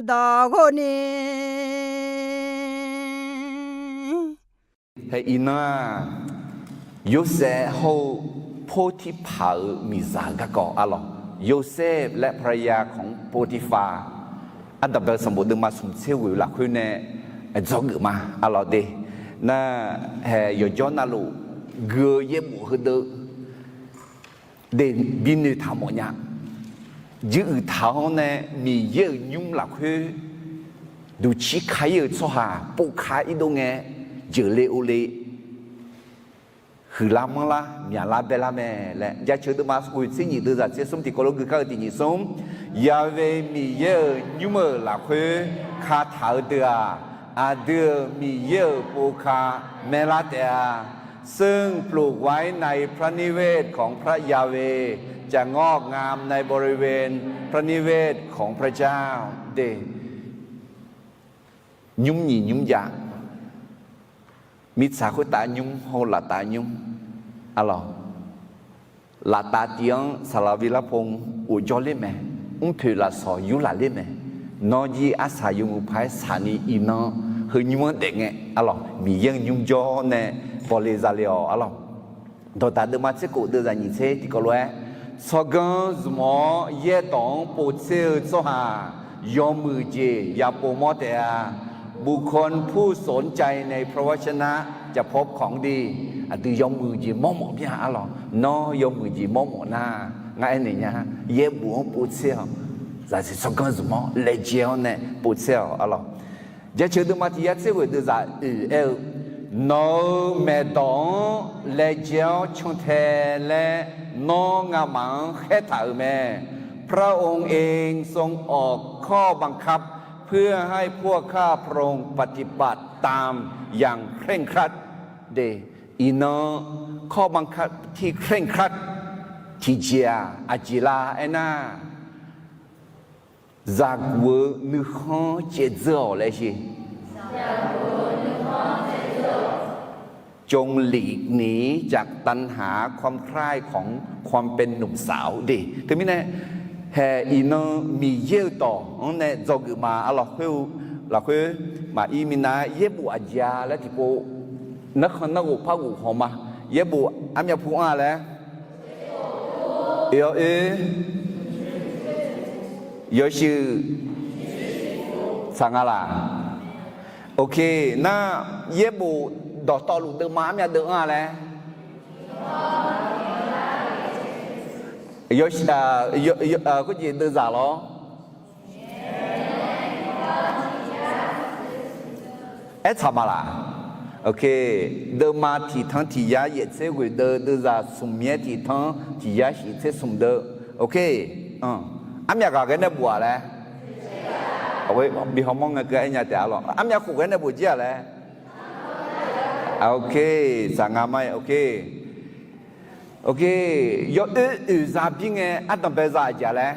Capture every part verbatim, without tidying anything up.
dawq ghov ni. Hae iqnan-aq, Yorsaev hawr-eu Potifar-euq miqzaq-euq garkawv arlawq, โยเซฟ และภรรยาของโปติฟาร์ Ardanqbae sanqbof deuvma smq tser ghoeq lafkhoer nae dzawgeuf ma arlawq de. Nar, hae yawqjawr navluf gui-eu yaerbof heudeuv de, bi noeqtaq mawf nya. Juiruiq taq-awr nae Miqyaer-euq nymr lafkhoer duqcir ka-ir-euq tsawrhaq povka irdov ngae, jeuqle ovle, huiqlar manrlar myaqlar baerlar mae laer Jaceuq deuvma ghoeq tser nyiq deuvzaq tser smr tiqkawv lof gui kar-eu tiq nyiq smr, Yahweh Miqyaer-euq nymr-euq lafkhoer kataq-eu deuq-aq, aqdui-euq Miqyaer-euq povka maerlar taef-a. ซึ่งปลูกไว้ในพระนิเวศของพระยาเวห์ จะงอกงามในบริเวณพระนิเวศของพระเจ้า de. Nymr nyiq nymr jav, mirtsaq khoertav nymr hawr-eu laftav nymr arlawq. Laftav tiv-anr saqlaq bi larpov ghofjawr ler mae. Mrpoeq lafsawq yurlaq ler mae. Nawr jir arsaq yawmuiq paq-aer saqni iqnan heu nymr-anr daef ngae arlawq, Miqyaer-euq nymr jawr nae bawle zale-awq arlawq. Dawqdaq deuvma tser khof deuvzaq nyiq tser tiqkawv lof-aer, tsawrganr zmq-awr yaerdawq-anr povtser-eu tsawrhaq yawmuiq jeq yapov mawr taef-a. บุคคลผู้สนใจในพระวจนะจะพบของดี Aqdui yawmuiq jeq mawrmawf mya arlawq. Nawr yawmuiq jeq mawrmawf nar, ngar aernaeq nya, yaerbof-anr povtser-awq. Zaqsiq tsawrganr zmq-awr laejae-awr nae povtser-awq arlawq. Jaceuq deuvma tiq yar tser ghoeq deuvzaq oeq aer-eu, nawq-euq maeqdawq-anr laejae-awr cantae laer nawr ngamaf-anr khaertaq-euq mae. พระองค์เองทรงออกข้อบังคับเพื่อให้พวกข้าพระองค์ปฏิบัติตามอย่างเคร่งครัด de. Iqnan ข้อบังคับที่เคร่งครัด tiqjeq-aq aqjeq la aernar, zaqguq-eu nuikhanr caevdzeur-awq laer sher. จงหลีกหนีจากตัณหาความใคร่ของความเป็นหนุ่มสาว de. Teumirnae, hae iqnan Miqyaer-euq dawq-anr nae dzawgeuf ma arlawq khoer-eu lafkhoer, maqir minav-aer yaerbof aqjeq-a laer tiqpov narkhan narghof par ghof haw ma. Yaerbof armyav pu anr-a laer oe-awr oe, yawshuif tsaq nga laq. Ok, nar yaerbof dawqtawvluf deuvma armyav deuv anr-a laer, yawshuif khoerjeq deuvzaq lawr. Aertaq ma laq? Ok, deuvma tiqtanr tiq yar yaef tser ghoeq deuv deuvzaq smq yaer tiqtanr tiq yar shif tser smq deuv. Ok, armyav ghaq ghae nae bof-aq laer, bi hawmawr ngae keuv aer nya taef-a lawq. Armyav khof ghae nae bof jir-aq laer. Ok, saq nga ma-aer. Ok, ok, yawoer oeq za bir ngae ardanq bae za aqjeq-a laer,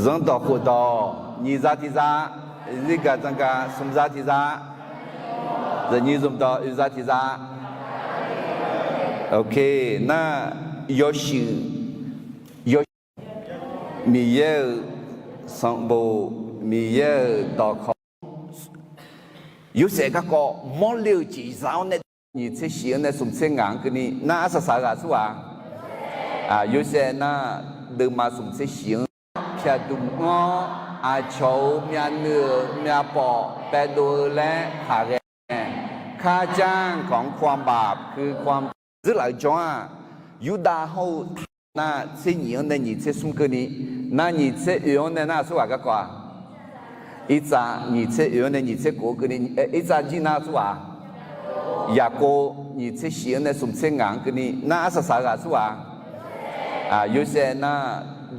zanrdawq khofdawq nyiq za tiq za, zirgaq zanqgaq smq za tiq za, zaqnyiq zmqdawq oeq za tiq za. Ok, nar yawshuif, yawshuif Miqyaer-euq sanqbof, Miqyaer-euq dawqkawq, Yorsaev garkawv mawrle-eu jeq za-awr nae, nyiq tser shif-anr nae smq tser ngaq-anr keuvni nar arsaq saq-eu ghaq aqsur ghaq? Yorsaev nar deuvma smq tser shif-anr pyaqduq mr-awr, aqcawq-euq myavnuiv-euq myavpawf paevdov-eu laer taqghae-aer, ข้าจ้างของความบาปคือความ dzeurlaf-eu jawr-aq, Yurdav hawr-eu taq nar tser nyiq-anr nae nyiq tser smr keuvni, nar nyiq tser oeq-anr nae nar aqsur ghaq garkawv-a? Irtsav nyiq tser oeq-anr nae nyiq tser kof-anr keuvni, irtsav jir nar aqsur ghaq? Yaqkov nyiq tser shif-anr nae smq tser ngaq-anr keuvni nar arsaq saq-eu ghaq aqsur ghaq? Yorsaev nar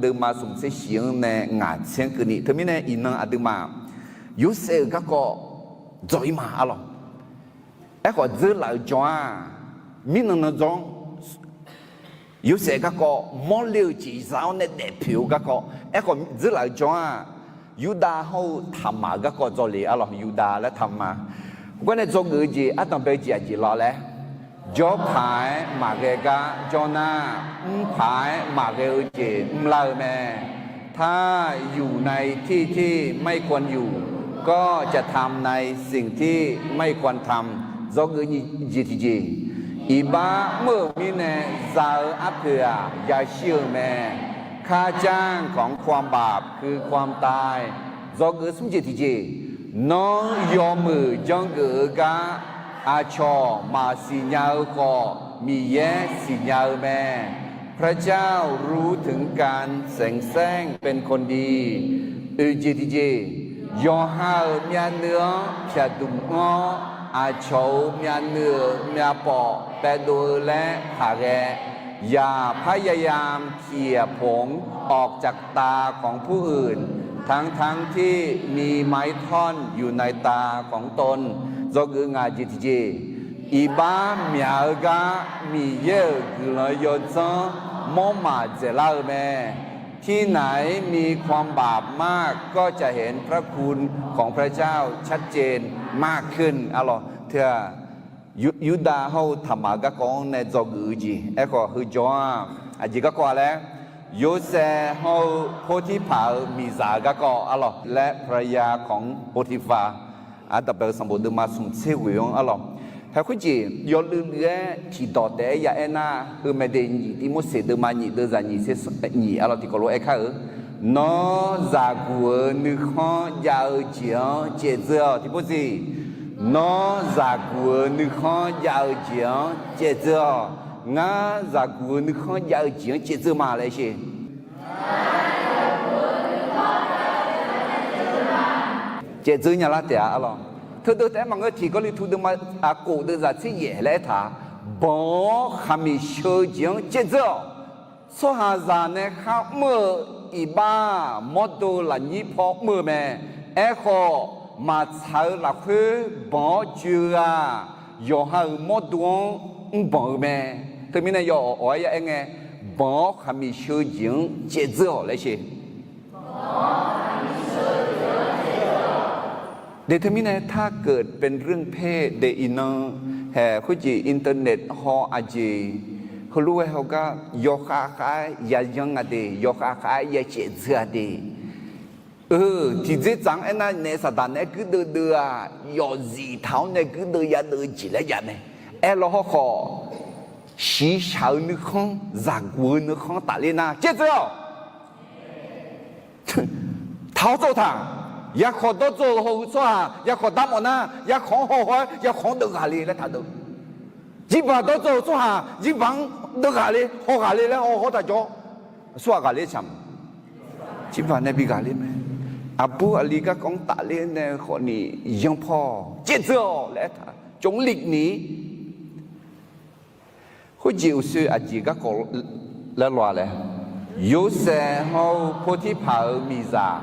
deuvma smq tser shif-anr nae ngaq tser-anr keuvni. Teumirnae iqnan aqduimaf Yorsaev-euq garkawv dzawq-ir ma arlawq. Aerkhawf dzeurlaf-eu jawr-aq, mirnan nan dzawr-anr Yorsaev garkawv mawrle-eu jeq za-awr nae daefpoeq-eu garkawv. Aerkhawf dzeurlaf-eu jawr-aq, Yurdav hawr-eu taqmaq-euq garkawv dzawle arlawq. Yurdav laer taqmaq. Khoergar nae dzawgeuf-eu jeq ardanq bae-eu jeq aqjeq lawq laer, Jawrpaq-aer maqghae gar jawr nar, mrpaq-aer maqghae-eu jeq mrlar-eu mae. ถ้าอยู่ในที่ที่ไม่ควรอยู่ ก็จะทำในสิ่งที่ไม่ควรทำ dzawgeuf nyiq jeq tiqjeq. Iqbax mr-euq mirnae za-eu arpoeq-aq yashir-eu mae. ค่าจ้างของความบาปคือความตาย dzawgeuf smr jeq tiqjeq. Nawr yawmuiq janrgeuf-eu gar aqcawq maqsiq nya-eu khawf, Miqyaer siqnya-eu mae. พระเจ้ารู้ถึงการเสแสร้งเป็นคนดี Oeq jeq tiqjeq. Yawqha-euq myavnuiv-anr pyaqdmq-anr, aqcawq-euq myavnuiv-euq myavpawf baedov-eu laer taqghae. อย่าพยายามเขี่ยผงออกจากตาของผู้อื่น ทั้งๆที่มีไม้ท่อนอยู่ในตาของตน dzawgeuf ngaq jeq tiqjeq. Iqbax myaq-eu gar Miqyaer-euq guiqlanq yawdzanr mawrmaf dzaeqlar-eu mae. ที่ไหนมีความบาปมาก ก็จะเห็นพระคุณของพระเจ้าชัดเจนมากขึ้น arlawq. Teu-aq, Yur- Yurdav hawr-eu Taqmaq-eu garkawv-anr nae dzawgeuf-eu jeq. Aerkhawf heujawr-aq, aqjeq garkawv-a laer, Yorsaev hawr-eu Portirpaq-euq miqzaq-eu garkawv arlawq laer, ภรรยาของโปติฟาร์ Ardanqbae-eu sanqbof deuvma smq tser ghoeq-anr arlawq. Hae khoerjeq yawluiv luiv-aer tiqdawq taef-aer ya aer nar, heu mae de nyiq Tivmorseq deuvma nyiq deuvzaq nyiq tser nyiq arlawq tiqkawv lof-aer kar-eu, Nawr zaqguq-eu nuikhanr jav-eu jeq-anr caevdzeur-awq. Tiqpov siq, Nawr zaqguq-eu nuikhanr jav-eu jeq-anr caevdzeur-awq. Ngar zaqguq-eu nuikhanr jav-eu jeq-anr caevdzeur ma laer sher. Caevdzeur nya lar taef-a arlawq. Teudeuv taef-aer maqngeur, Tiq Gawrliqtu deuvma aqkof deuvzaq tser yaef laer aertaq, Banq-awr khaqmiq sheu-eu jeq-anr caevdzeur-awq. Tsawrhaqzaq nae kharmr-eu iqbax-aq, mawrdo lafnyir paw mr-eu mae. Aerkhawf, maqtsaq-eu lafkhoer banq-awr joe-eu-aq, yawqha-euq mawrdo-anr mrbanq-eu mae. Teumirnae yawawq-aer ya aer ngae, Banq-awr khaqmiq sheu-eu jeq-anr caevdzeur-awq laer sher. De teumirnae ถ้าเกิดเป็นเรื่องเพศ de iqnan, hae khoerjeq internet haw aqjeq heulof-aer hawgar yawkhav khav-aer yayanr-a de, yawkhav khav-aer yacaevdzeur-a de. Eu, tiqdzerdzaq-anr aernar naef saqdaq naeq-aer guirdeuv deuv-aq, yawfzif taq-awr nae guirdeuv yadeuv-eu jeq laer jav mae. Aerlaw hawrkhawf, shiqshaq-eu nuikhanr, zaqguq-eu nuikhanr tafler nar caevdzeur-awq. Taq-awr tsov taq. Yarkhawf dawrdzaw-eu haw-eu tsawrhaq yarkhawf darmawf nar, yarkhawf-anr haw haw-aer yarkhawf-anr deuv ghaq le laer taqdeuv. Jirbaq dawrdzaw-eu tsawrhaq jirbaq-anr deuv ghaq le, haw ghaq le laer haw haw taq jawr. Tsawrhaq ghaq le caq ma. Jirbaq nae bi ghaq le mae. Aqbur aqli garkawv-anr tafler nae khawfni yanr paw caevdzeur-awq laer aertaq, จงหลีกหนี. Khoerjeq uqshoe aqjeq garkawv laer law-a laer, Yorsaev hawr-eu Portirpaq-euq miqzaq,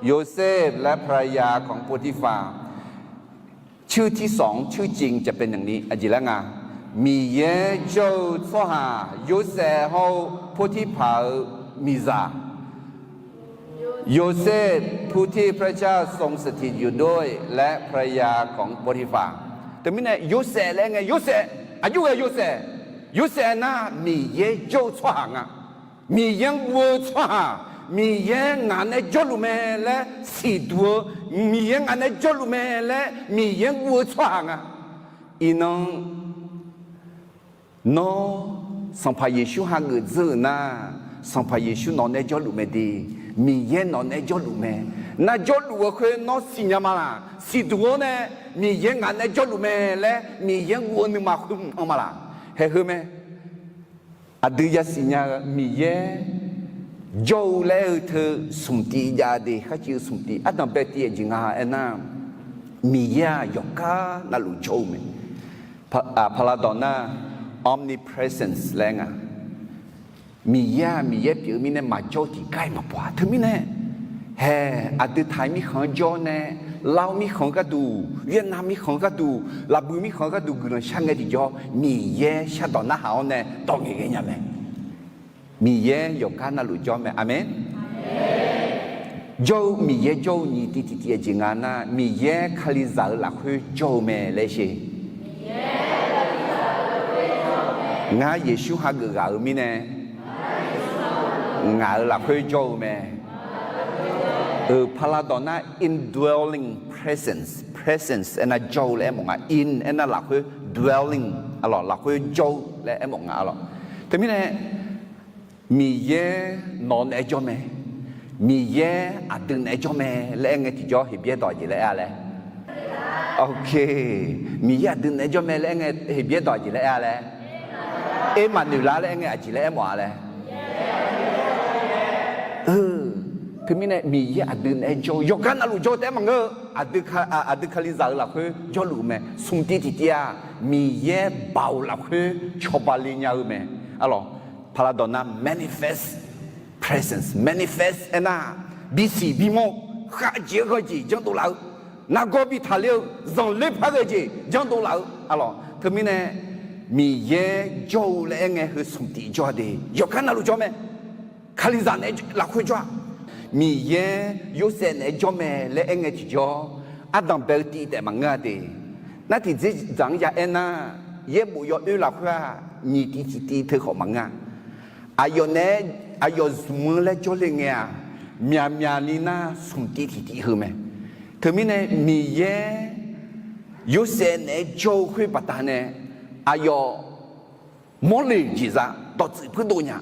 โยเซฟ และภรรยาของโปติฟาร์ ชื่อที่สอง ชื่อจริงจะเป็นอย่างนี้ aqjeq laer nga, Miqyaer jawr-eu tsawrhaq Yorsaev hawr-eu Portirpaq-euq miqzaq, โยเซฟ ผู้ที่พระเจ้าทรงสถิตอยู่ด้วย และภรรยาของโปติฟาร์ Teumirnae Yorsaev laer ngae, Yorsaev aqjox ghae Yorsaev, Yorsaev nar Miqyaer jawr-eu tsawrhaq nga. Miqyaer-anr guv-eu tsawrhaq, Miqyaer ngaq nae jawrluf mae laer siqduq-eu, Miqyaer ngaq nae jawrluf mae laer Miqyaer-anr guv-eu tsawrhaq nga. Iqnan Nawr Sanqpaq Yeqsur hageuf dzeur-euq nar, Sanqpaq Yeqsur nawq nae jawrluf mae de. Miqyaer nawq nae jawrluf mae. Nar jawrluf-eu khoer nawr siqnya ma laq? Siqduq-awr nae Miqyaer ngaq nae jawrluf mae laer Miqyaer-anr guv-eu nuima khoer mq-anr ma laq? Haeq heu mae. Aqdui yasiq nya-eu Miqyaer jawr-eu laer-eu teu smq tiv jav de, kharciv-eu smq tiv ardanq bae tiv-aer jeq nga aernar, Miqyaer-aq yawqgar navluf jawr-eu mae. Paqlaq dawq nar omnipresence laer nga. Miqyaer-aq Miqyaer pyeuf-eu mirnae maqjawr-eu tiqgar-iq maqbaw-a. Teumirnae haeq aqdui taq-eu mirkhanq-anr jawr nae, Lav-eu mirkhanq gharduq, Vietnam mirkhanq gharduq, Laqbui mirkhanq gharduq guiqlanq shar ngae tiqjawr Miqyaer shardawq narhaq-awr nae dawq ngaeq ghae nya mae. Miqyaer yawqgar navluf jawr mae. Aqmeq. Jawr-eu Miqyaer jawr-eu nyiq tiv tiqtiv-aer jeq nga nar, Miqyaer Kalizaq-eu lafkhoer jawr-eu mae laer sher. Ngar Yeqsur hageuf ghaq-euq mirnae, ngaq-euq lafkhoer jawr-eu mae. Euq, paqlaqdawq nar indwelling presence, presence aernar jawr-eu laer aermawf nga. In aernar lafkhoer, dwelling, arlawq, lafkhoer jawr-eu laer aermawf nga, arlawq. Teumirnae Miqyaer nawq naeq-aer jawr mae, Miqyaer aqdui naeq-aer jawr mae laer aer ngae tiqjawr Heqbyaer dawq aqjeq laer aer-a laer? Ok, Miqyaer aqdui naeq-aer jawr mae laer aer ngae Heqbyaer dawq aqjeq laer aer-a laer? Ermaqnoeqlar laer aer ngae aqjeq laer aermawf-a laer? Teumirnae Miqyaer aqdui naeq-aer jawr-eu yawqgar navluf jawr-eu taef-aer maqngeur-eu, aqdui Kalizaq-euq lafkhoer jawrluf-eu mae. Smq tiv tiqtiv-aq, Miqyaer baoq lafkhoer cawba le nya-eu mae. Arlawq, paqlaqdawq nar manifest presence, manifest aernar, bisiq bimawr-eu, khavjeq-eu ghanjeq janrdov laf-eu, nargawr bi taqler-eu, zanqler par ghae jeq janrdov laf-eu, arlawq. Teumirnae Miqyaer jawr-eu laer aer ngae heu smq tiv jawr-a de, yawqgar navluf jawr mae. Kalizaq naeq-aer lafkhoer jawr-a. Miqyaer Yorsaev naeq-aer jawr mae laer aer ngae tiqjawr, ardanq bae-eu tiv taef maqngeur-a de. Nar tiqdzerdzaq-anr ya aernar, yaerbof yawoer lafkhoer-aq, nyiq tiv tiqtiv teu khawf maqngeur-a. Aqyawf naeq-aer, aqyawf zmq-eu laer jawrle ngae-aq, myaqmyaq ni nar smq tiv tiqtiv heu mae. Teumirnae Miqyaer Yorsaev naeq-aer jawr-eu khoer baqdanae, aqyawf mawrle jeq za dawqtsuif puirdov nya.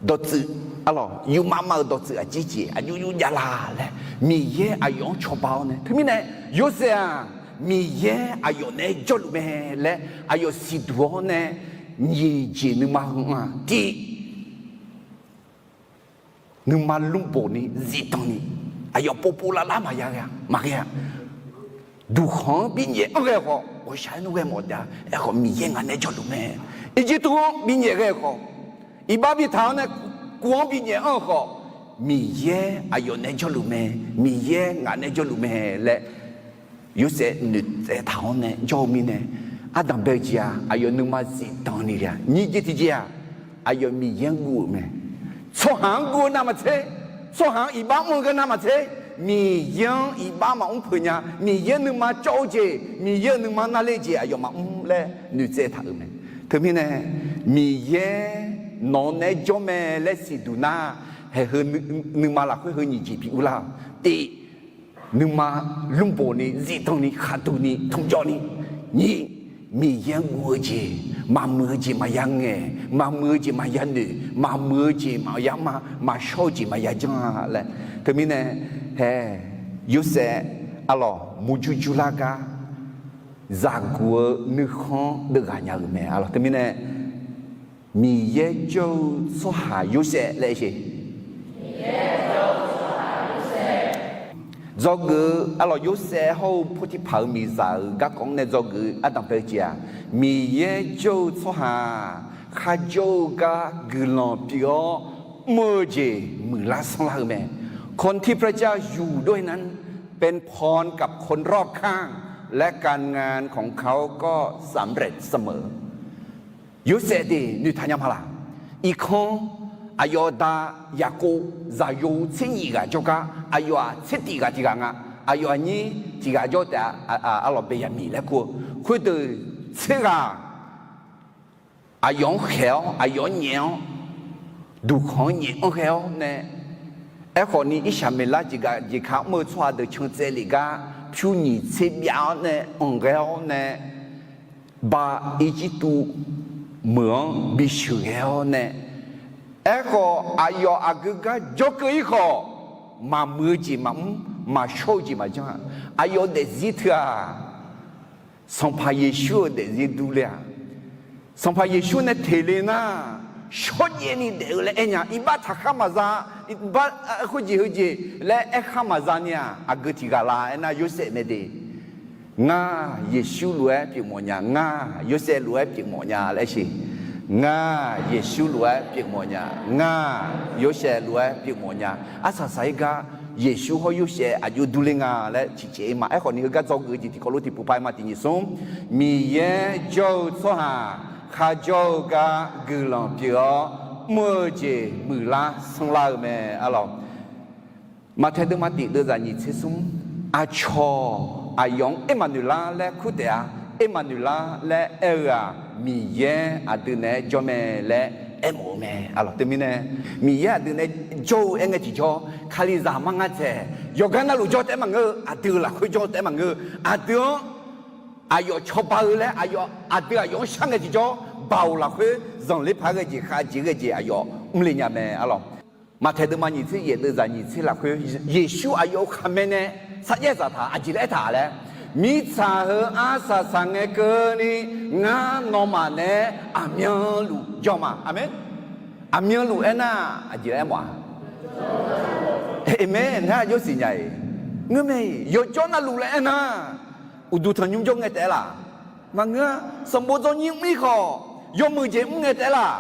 Dawqtsuif, arlawq, yufmav mav-euq dawqtsuif aqjeq jeq aqjox jox javla laer Miqyaer aqyawf-anr cawba-awr nae, teumirnae Yorsaev-aq, Miqyaer aqyawf naeq-aer jawrluf mae laer aqyawf siqduq-awr nae, nyiq jeq nuima heu-anr-aq, tiv nuima lmrboq ni zifdan ni, aqyawf povpov lavlar maqya ghae-a, maqghae-a. Duqkhanq-anr binyaef anr ghae khawf, ghawqshaq-aer nmr ghae mawf taef-a. Aerkhawf Miqyaer ngaq naeq-aer jawrluf mae. Irjirtuv-anr binyaef ghae khawf, iqbax bitaq-awr nae kuv-anr binyaef anr-eu khawf, Miqyaer aqyawf naeq-aer jawrluf mae, Miqyaer ngaq naeq-aer jawrluf mae laer Yorsaev noeqtsaev taq-awr nae jawr-eu mirnae, ardanq bae-eu jeq-aq, aqyawf nuima zifdan ni ghae-a. Nyiq jeq tiqjeq-aq, aqyawf Miqyaer-anr guv-euq mae. Tsawrhaq-anr guv-eu navmaqtser, tsawrhaq-anr iqbax mr-eu gar navmaqtser, Miqyaer-anr iqbax maqmr peuq nya. Miqyaer nuima cawv-eu jeq, Miqyaer-euq nuima navle jeq aqyawf maqmr laer noeqtsaev taq-euq mae. Teumirnae Miqyaer nawq naeq-aer jawr mae laer siqduq nar, haeq heu nuima lafkhoer heu nyiq jeq bi urlar-awq. Tiv, nuima lmrboq ni zifdan ni khaqduq ni tmqjawv ni. Nyiq, Miqyaer-anr guv-eu jeq, maqmuiq-eu jeq maqya ngaeq, maqmuiq-eu jeq maqya noeq, maqmuiq-eu jeq maqya ma, maqshawr-eu jeq maqya janr-a laer. Teumirnae hae, Yorsaev arlawq murjur jurlar gar zaqguq-eu nuikhanr-anr deuvghaq nya-euq mae arlawq. Teumirnae Miqyaer jawr-eu tsawrhaq Yorsaev laer aer-eu. Dzawgeuf-eu arlawq Yorsaev hawr-eu Potiphar-euq miqzaq-euq garkawv-anr nae dzawgeuf-eu ardanq bae-eu jeq-aq, Miqyaer jawr-eu tsawrhaq kharjawr-eu gar guiqlanq pyeuf-awr mr-eu jeq muiqlar sanrlar-eu mae. คนที่พระเจ้าอยู่ด้วยนั้นเป็นพรกับคนรอบข้าง และการงานของเขาก็สำเร็จเสมอ Yorsaev deuq noeqtaq nya ma laq? Irkanr, aqyawf da Yaqkov zaqyo tser nyiq ghaq jawrgar, aqyawf-aq tser tif ghaq tiq ghaq nga. Aqyawf aqnyir tiq ghaq jawr taef-a, arlawq Beqyaqmiq laer kur-eu. Khoerdeuq tser ghaq aqyawf-anr khaeq-awr, aqyawf-anr nyaef-awr, duqkhanq-anr nyaef anr ghae-awr nae, aerkhawf ni Irsaqmeqlar jeqgaq jeqka mr-eu tsawrhaq deuq can tsaev lef gar pyur nyiq tser byav-awr nae anq ghae-awr nae, ba Irjirtuv meuq-anr bisheuq ghae-awr nae, aerkhawf aqyawf aqgeu gar jawrkeuv-ir khawf, maqmuiq-eu jeq maqmr, maqshawr-eu jeq maqjanr-a. Aqyawf daefzir teu-aq, Sanqpaq Yeqsur-euq daefzir durler-a. Sanqpaq Yeqsur nae teq le nar, shawrjaev ni daef-eu laer aer nya. Iqbax taqkhar maqza, iqbax khoerjeq heujeq laer aerkhar maqza ni-aq, aqgeu tiq ghaq la aernar Yorsaev mae de. Ngar Yeqsur lof-aer pyeufmawf nya, ngar Yorsaev lof-aer pyeufmawf nya laer siq. Ngar Yeqsur lof-aer pyeufmawf nya, ngar Yorsaev lof-aer pyeufmawf nya. Arsaq saq-ir gar Yeqsur hawr Yorsaev aqjox durler nga laer ciqcaev-ir ma. Aerkhawf ni heugar dzawgeuf-eu jeq tiqkawv lof tiqpov pav-ir ma. Tiq nyiq smr, Miqyaer jawr-eu tsawrhaq kharjawr-eu gar guiqlanq pyeuf-awr mr-eu jeq muiqlar sanrlar-eu mae arlawq. Maqtaeq deuvma tiq deuvzaq nyiq tser smr, aqcawq aqyawf-anr Ermaqnoeqlar laer kur taef-a. Ermaqnoeqlar laer aer-eu-aq, Miqyaer aqdui naeq-aer jawr mae laer aermawf-eu mae. Aqlawq teumirnae, Miqyaer aqdui naeq-aer jawr-eu aer ngae tiqjawr, Kalizaq mar ngar dzaeq, yawqgar navluf jawr taef-aer maqngeur-eu, aqdui-euq lafkhoer jawr taef-aer maqngeur-eu, aqdui-anr aqyawf cawba-eu laer aqyawf aqdui aqyawf-anr shar ngae tiqjawr, baoq lafkhoer zanqler paq-aer ghae jeq khavjeq ghae jeq aqyawf mrle nya mae. Aqlawq, Maqtaeq deuvma nyiq tser yaef deuvzaq nyiq tser lafkhoer, Yeqsur aqyawf-euq khaqmae nae sarjax dzaqtaq-euq aqjeq laer aertaq laer, mirtsaq heu arsaq saqngae keuvni ngar nawmaf naeq-aer aqmyanluf jawr ma. Aqmeq. Aqmyanluf aernar aqjeq laer aermawf-a? Aqmeq. Ngar jawr siqnya-iq ngeur mae-iq, yawjawr navluf laer aernar, uqduq tanqnymr jawr ngae taef-aer laf? Maqngeur-a. Sanqbof dzawrnyir mr-ir khawf, yawmuiq jeq mr ngae taef-aer laf?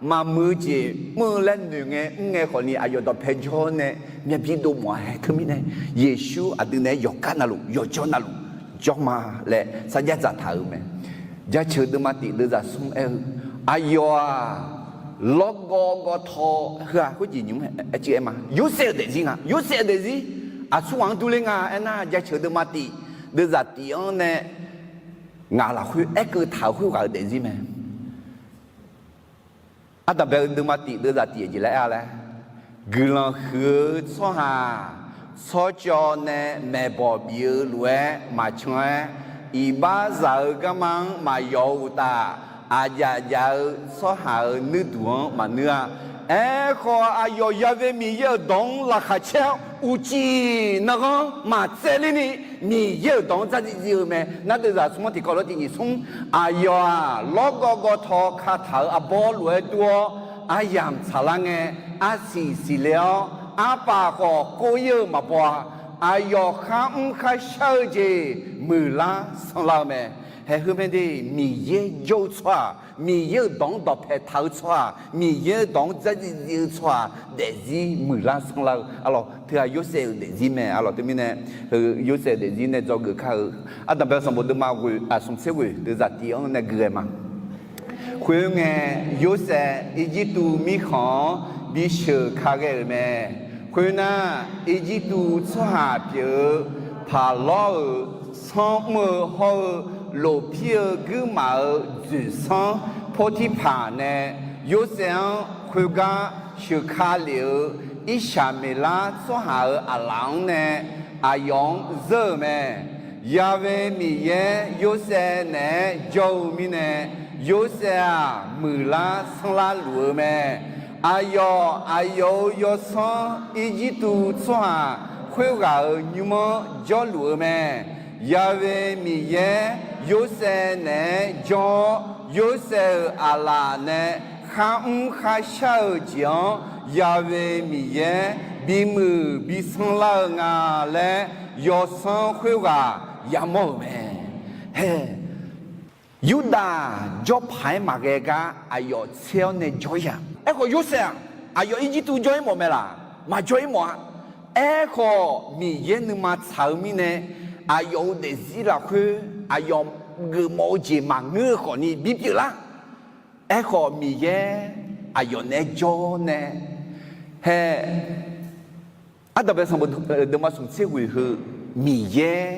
Maqmuiq-eu jeq mr-eu laer noeq ngae mr ngae khawfni aqyawf dawqpae jawr nae myav bir dov mawf-a hae. Teumirnae, Yeqsur aqdui naeq-aer yawqgar navluf yawjawr navluf jawr ma laer sarjax dzaqtaq-euq mae. Jaceuq deuvma tif deuvzaq smr aer-eu, aqyawf-aq, lawrgawv gawv taw heu-aq khoerjeq nymq-aer aer ma. Yorsaev-euq daefzir nga. Yorsaev-euq daefzir aqsurghaq-anr durler nga aernar, Jaceuq deuvma tif deuvzaq tif-anr nae ngaq lafkhoer aerkeuv taq-euq khoerghaq-euq daefzir mae. Ardanqbae-eu deuvma tif deuvzaq tif jeq laer aer-a laer, guiqlanq huiq-eu tsawrhaq tsawrcawv nae maeqbawq bif-eu lof-aer maqcan-aer, iqbaxzaq-eu garma-anr maqyawf-eu uqtaf, aqjaf jaf-eu tsawrhaq-euq nuirduq-anr maqnuir-a. Aerkhawf, aqyawf Ya'we Miqyaer-euq dawq-anr laqkhaq caer-awr, uqcif nanghanr maqtsaevler ni, Miqyaer-euq dawq-anr dzardziv dziv-eu mae. Nar deuvzaq smr-anr tiqkawv lof-aer tiq nyiq smr, aqyawf-aq, lawrgawv gawv taw kataq-euq arbawr lof-aer dur-awr, aryamq tsaqlar ngae, arsiq siqle-awr, arpaf khawf kor-ir-eu maqbaw-a. Aqyawf kharmr kharshar-eu jeq muiqlar sanrlar-eu mae. Haeq heu mae de, Miqyaer jawr-eu tsawrhaq, Miqyaer-euq dawq-anr dawqpae taq-eu tsawrhaq, Miqyaer-euq dawq-anr dzardziv dziv-eu tsawrhaq daefzir muiqlar sanrlar-eu. Aqlawq, teughaq Yorsaev-euq daefzir mae. Aqlawq teumirnae, Yorsaev-euq daefzir nae dzawgeuf kar-eu, ardanqbae sanqbof deuvma ghoe, aq, smq tser ghoeq deuvzaq tif-anr nae gui ghae ma. Khoerngae, Yorsaev Irjirtuv mirkhanq-anr bisheuq ka ghae-euq mae. Khoernar, Irjirtuv tsawrhaq pyeuf-eu, Paqlawr-euq sanr mr-eu hawr-eu, lofpir-eu guirmaf-euq dzoeqsanr Pawrtirpaq nae Yorsaev-anr khoergar sheuqka lef-eu Irsaqmeqlar tsawrhaq-euq aqlaf-anr nae aqyawf-anr zeur-euq mae. Ya'we Miqyaer Yorsaev naeq-aer jawr-eu mirnae, Yorsaev-aq, muiqlar sanrlar luf-eu mae. Aqyawf, aqyawf-euq yawsanr Irjirtuv tsawrhaq khoerghaq-euq nymr-anr jawrluf-eu mae. Ya'we Miqyaer Yorsaev naeq-aer jawr-awr, Yorsaev-euq aqlaf nae kharmr kharshar-eu jeq-anr Ya'we Miqyaer bimuiq bisanr lar-eu nga laer yawsanr khoerghaq yamawr-euq mae. Hae, Yurdav jawrpaq-aer maqghae gar aqyawf tser-awr nae jawr-ir-aq. Aerkhawf Yorsaev-aq, aqyawf Irjirtuv jawr-ir mawf mae laq? Maqjawr-ir mawf-a. Aerkhawf Miqyaer nuima tsaq-eu mirnae, aqyawf-euq daefzir lafkhoer aqyawf geufmawf-eu jeq maqngeur-eu khawfni bipyeuf lar. Aerkhawf Miqyaer aqyawf naeq-aer jawr nae, hae, ardanqbae sanqbof deuvma smq tser ghoeq heu, Miqyaer,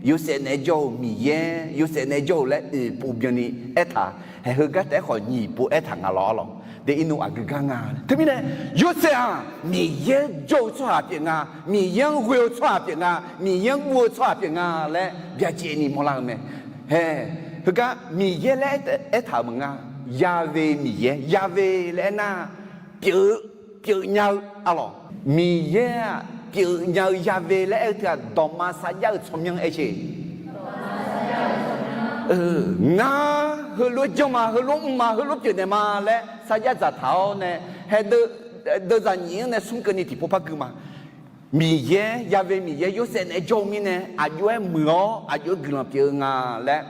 Yorsaev naeq-aer jawr-eu Miqyaer, Yorsaev naeq-aer jawr-eu laer oeq pov byanni aertaq, haeq heugar taef-aer khawf nyiq pov aertaq nga lawr-a lawq. De irnu aqgeu gar nga. Teumirnae, Yorsaev-aq Miqyaer jawr-eu tsawrhaq pyeuf nga, Miqyaer-anr ghoe-eu tsawrhaq pyeuf nga, Miqyaer-anr guv-eu tsawrhaq pyeuf nga laer byacaevni mawrlar-eu mae. Hae, heugar Miqyaer laer aertaq-euq maqnga. Ya'we Miqyaer, Ya'we laer aernar, pyeuf, pyeuf nya-eu, aqlawq, Miqyaer-aq pyeuf nya-eu Ya'we laer aer-eu teu-aq, dawqma sarjax-euq tsawrmyanr aer-eu. Ngar heulof-aer janr ma, heulof-aer mr ma, heulof-aer pyeufnaeq ma laer sarjax dzaqtaq-awr nae, hae, deuvzaq nyiq-anr nae smr keuvni tiqpov par gui ma. Miqyaer, Ya'we Miqyaer Yorsaev naeq-aer jawr-eu mirnae aqjox-aer muiq-awr aqjox-aer guiqlanq pyeuf-eu nga laer,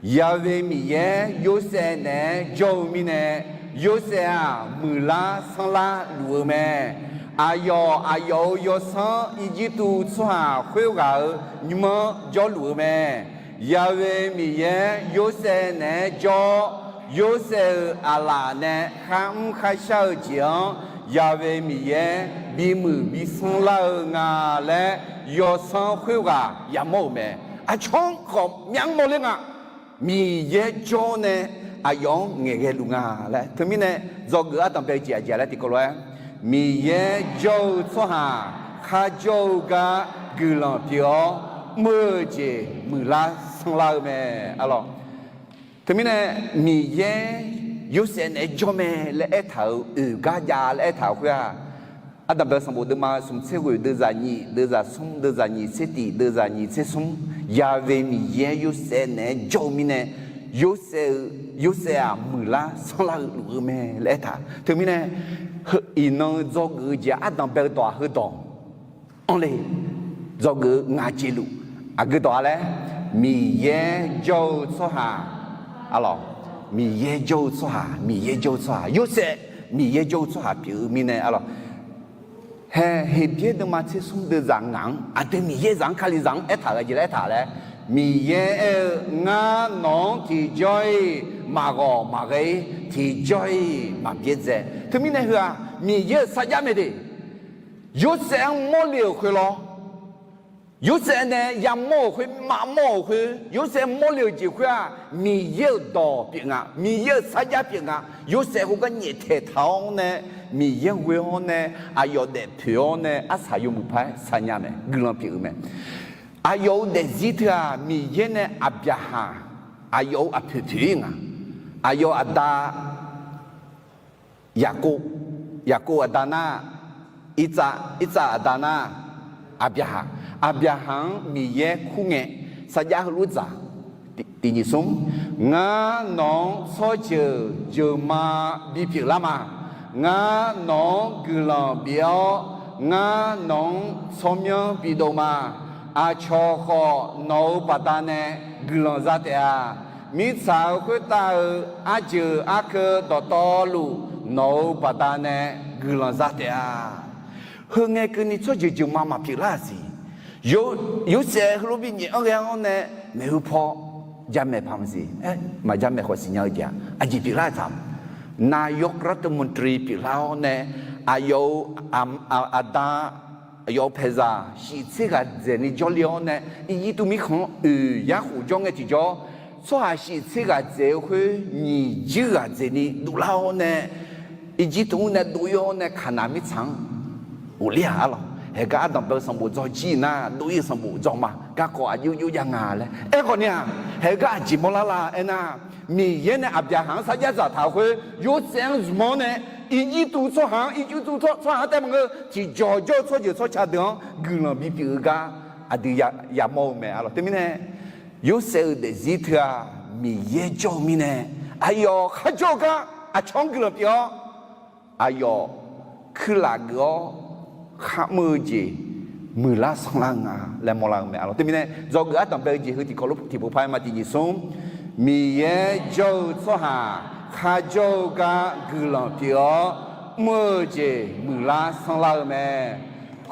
Ya'we Miqyaer Yorsaev naeq-aer jawr-eu mirnae, Yorsaev-aq muiqlar sanrlar luf-eu mae. Aqyawf, aqyawf-euq yawsanr Irjirtuv tsawrhaq khoerghaq-euq nymr-anr jawrluf-eu mae. Ya'we Miqyaer Yorsaev naeq-aer jawr-awr, Yorsaev-euq aqlaf nae kharmr kharshar-eu jeq-anr Ya'we Miqyaer bimuiq bisanr lar-eu nga laer yawsanr khoerghaq yamawr-euq mae. Aqcawq-anr khawf myavmr mawrler nga. Miqyaer jawr nae aqyawf-anr ngaeqghae luf nga laer. Teumirnae dzawgeuf ardanqbae-eu jeq aqjeq laer tiqkawv lof-aer, Miqyaer jawr-eu tsawrhaq kharjawr-eu gar guiqlanq pyeuf-awr, mr-eu jeq muiqlar sanrlar-eu mae. Arlawq, teumirnae Miqyaer Yorsaev naeq-aer jawr mae laer aertaq-euq oeq gar jav laer aertaq-euq khoer-aq, Ardanqbae-eu sanqbof deuvma smq tser ghoeq deuvzaq nyiq deuvzaq smr deuvzaq nyiq tser tiq deuvzaq nyiq tser smr, Ya've Miqyaer Yorsaev naeq-aer jawr-eu mirnae, Yorsaev-eu, Yorsaev-aq muiqlar sanrlar-eu luf-eu mae laer aertaq. Teumirnae, iqnan-eu dzawgeuf-eu jeq ardanqbae-eu dawq-aq heudawq anr le. Dzawgeuf-eu ngaq jeq luf, aqgeu dawq-a laer, Miqyaer jawr-eu tsawrhaq, arlawq, Miqyaer jawr-eu tsawrhaq, Miqyaer jawr-eu tsawrhaq, Yorsaev Miqyaer jawr-eu tsawrhaq pyeuf-eu mirnae, arlawq, hae Heqbyaer deuvma tser smr deuvzaq ngaq-anr, aqdui Miqyaer zaq-anr Kalizaq-anr aertaq-euq aqjeq laer aertaq laer, Miqyaer aer-eu, Ngar nawq-anr tiqjawr-iq maqghawq maqghae-ir, tiqjawr-iq maqbyaerdzae. Teumirnae heu-aq Miqyaer-euq sarjax mae de. Yorsaev-anr mawrle-euq khoer lawr, Yorsaev nae yamawr-euq khoer, maqmawr-euq khoer, Yorsaev mawrle-euq jeq khoer-aq, Miqyaer-euq dawq pyeuf nga, Miqyaer-euq sarjax pyeuf nga. Yorsaev khoergar nyaeftaeq taq-awr nae, Miqyaer ghoe-awr nae, aqyawf daefpoeq-awr nae arsaq yawmuiq paq-aer saqnya mae, guiqlanq pyeuf-eu mae. Aqyawf-euq daefzir teu-aq, Miqyaer nae Aqbyaqhaq, aqyawf-euq aqpoeq poeq-ir nga. Aqyawf aqda Yaqkov, Yaqkov aqda nar, Irtsav, Irtsav aqda nar, Aqbyaqhaq. Aqbyaqhaq-anr Miqyaer kur ngae, sarjax heulof dzaq, tiq, tiq nyiq smr, Ngar nawq-anr tsawrjeuq jeuqma bipyeuf lar ma. Ngar nawq-anr guiqlanq bif-awr, ngar nawq-anr tsawrmyanr bidov ma. Aqcawq khawf nawq-euq baqdanae guiqlanq za taef-a. Mirtsaq-euq khoertav-euq arjeuq arkeuv dawqtawvluf nawq-euq baqdanae guiqlanq za taef-a. Heu ngae keuvni tsawrjeuq jeuqma maqpyeuf lar-aq siq. Yorsaev heulof bi nyaef-anr ghae-awr nae maeqhu paw jamaeq paq maqsiq. Aer, maqjamaeq khawf siqnya-eu jeq-aq aqjeq pyeuflar-eu taq-a. นายกรัฐมนตรี pyeuflar-awr nae, aqyawf-euq aqda, aqyawf-euq paeqzaq shif tser ghaq dzaeqni jawrle-awr nae, Irjirtuv mirkhanq-anr oeq yar khof jawr ngae tiqjawr, tsawrhaq shif tser ghaq dzaeq-eu khoer nyiq juir ghaq dzaeqni dovlar-awr nae, Irjirtuv mr nae dov-ir-awr nae Kaqnaq mirtsaq-anr ghofler-aq arlawq. Haeqgar ardanqbae-eu sanqbof dzaw jir nar, dov-ir-eu sanqbof dzaw ma. Garkawv aqjox jox jav nga laer aerkhawf ni-aq, haeqgar aqjeq mawrlar la aernar, Miqyaer nae Aqbyaqhaq-anr sarjax dzaqtaq-euq khoer, Yorsaev-anr zmq-awr nae Irjirtuv tsawrhaq-anr, Irjirtuv tsawrhaq-anr taef maqngeur, tiqjawq jawr-eu tsawrjeuq tsawrca deuq-anr guiqlanq bipyeuf-eu gar aqdui yamawr-eu mae arlawq. Teumirnae, Yorsaev-euq daefzir teu-aq, Miqyaer jawr-eu mirnae, aqyawf kharjawr-eu gar aqcawq-anr guiqlanq pyeuf-awr, aqyawf kuirlaf geuf-awr kharmr-eu jeq muiqlar sanrlar-eu nga laer mawrlar-eu mae arlawq. Teumirnae, dzawgeuf ardanqbae-eu jeq heu tiqkawv lof tiqpov paq-aer ma tiq nyiq smr, Miqyaer jawr-eu tsawrhaq kharjawr-eu gar guiqlanq pyeuf-awr, mr-eu jeq muiqlar sanrlar-eu mae.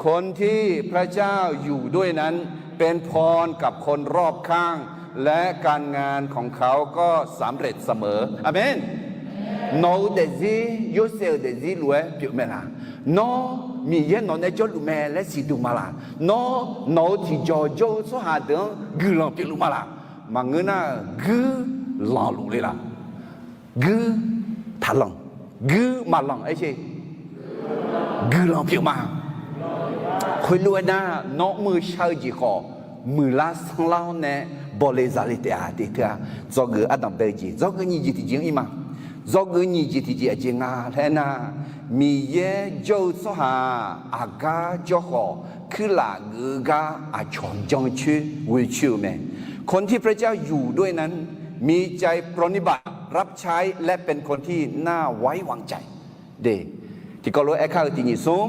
คนที่พระเจ้าอยู่ด้วยนั้นเป็นพรกับคนรอบข้าง และการงานของเขาก็สำเร็จเสมอ Aqmeq. Nawq-euq daefzir, Yorsaev-euq daefzir lof-aer pyeuf mae laq? Nawr, Miqyaer nawq nae jawrluf mae laer siqduq ma laq? Nawr, nawq-euq tiqjawq jawr-eu tsawrhaq deuq-anr guiqlanq pyeufluf ma laq? Maqngeur nar-euq, guir lanqluf le laq? Guir taqlanq, guir maqlanq aer sher. Guiqlanq pyeuf ma. Khoerlof-aer nar, nawr mr-eu shar-eu jeq khawf, muiqlar sanrlar-awr nae bawle zale taef-a. Teq teu-aq, dzawgeuf ardanqbae-eu jeq, dzawgeuf nyiq jeq tiqjeq-anr ir ma. Dzawgeuf nyiq jeq tiqjeq aqjeq nga laer aernar, Miqyaer jawr-eu tsawrhaq aqgar jawr khawf, kuirlaf geuf-eu gar aqcawq jancoer ghoecoer-eu mae. คนที่พระเจ้าอยู่ด้วยนั้น มีใจปรนนิบัติ รับใช้ และเป็นคนที่น่าไว้วางใจ Tiqkawv lof-aer kar-eu tiq nyiq smr,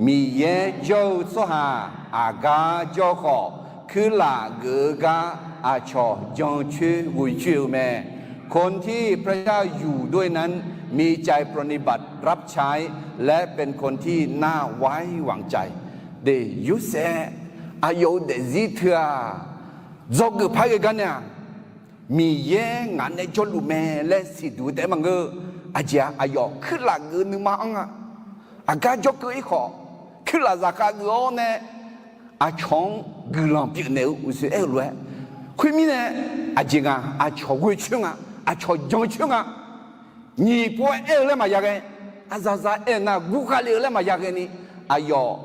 Miqyaer jawr-eu tsawrhaq aqgar jawr khawf, kuirlaf geuf-eu gar aqcawq jancoer ghoecoer-eu mae. คนที่พระเจ้าอยู่ด้วยนั้น มีใจปรนนิบัติ รับใช้ และเป็นคนที่น่าไว้วางใจ Yorsaev aqyawf-euq daefzir teu-aq, dzawgeuf par ghae gar nae-aq, Miqyaer ngaq nae jawrluf mae laer siqduq-eu taef-aer maqngeur. Aqjeq-aq, aqyawf kuirlaf geuf-eu nuima anr-a. Aqgar jawrkeuv-ir khawf, kuirlaf zaqkhav geuf-awr nae aqcawq-anr guiqlanq pyeufnaeq-eu uqshoe aer-eu lof-aer, Khoermirnae, aqjeq nga, aqcawq ghoe coer nga, aqcawq jan coer nga. Nyiq pov-aer aer-eu laer maqya ghae, aqzaqzaq aernar gurkhav le-eu laer maqya ghaeni, aqyawf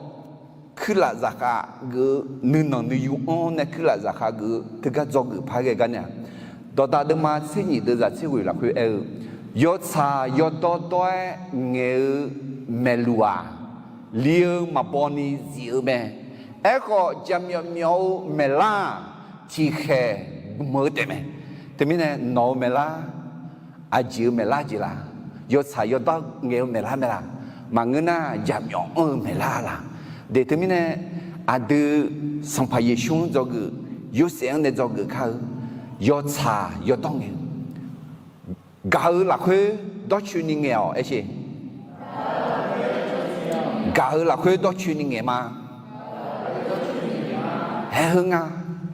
kuirlaf zaqkhav geuf-eu nuinanq nuiyu-anr nae kuirlaf zaqkhav geuf-eu teugar dzawgeuf paq-aer ghae gar nae-aq, Dawqdaq deuvma tser nyiq deuvzaq tser ghoeq lafkhoer aer-eu, yawtsaq yawdawr dawr-aer ngaeq-eu maeqluq-aq, li-eu maqbaw ni zif-eu mae. Aerkhawf, jaqmyawf myawf-eu maeqlar-aq, tiqkhaeq gmq-eu taefmae. Teumirnae nawq-eu maeqlar, aqjeq-eu maeqlar jeq laq? Yawtsaq yawdawr ngaeq-eu maeqlar mae laq? Maqngeur nar, jaqmyawf anr-eu maeqlar laq? De teumirnae, aqdui Sanqpaq Yeqsur-anr dzawgeuf, Yorsaev-anr nae dzawgeuf kar-eu, yawtsaq yawdawr ngaeq-eu, gaq-eu lafkhoer dawrcoeni ngaeq-awq aershe. Gaq-eu lafkhoer dawrcoeni ngaeq ma. Haer heu nga,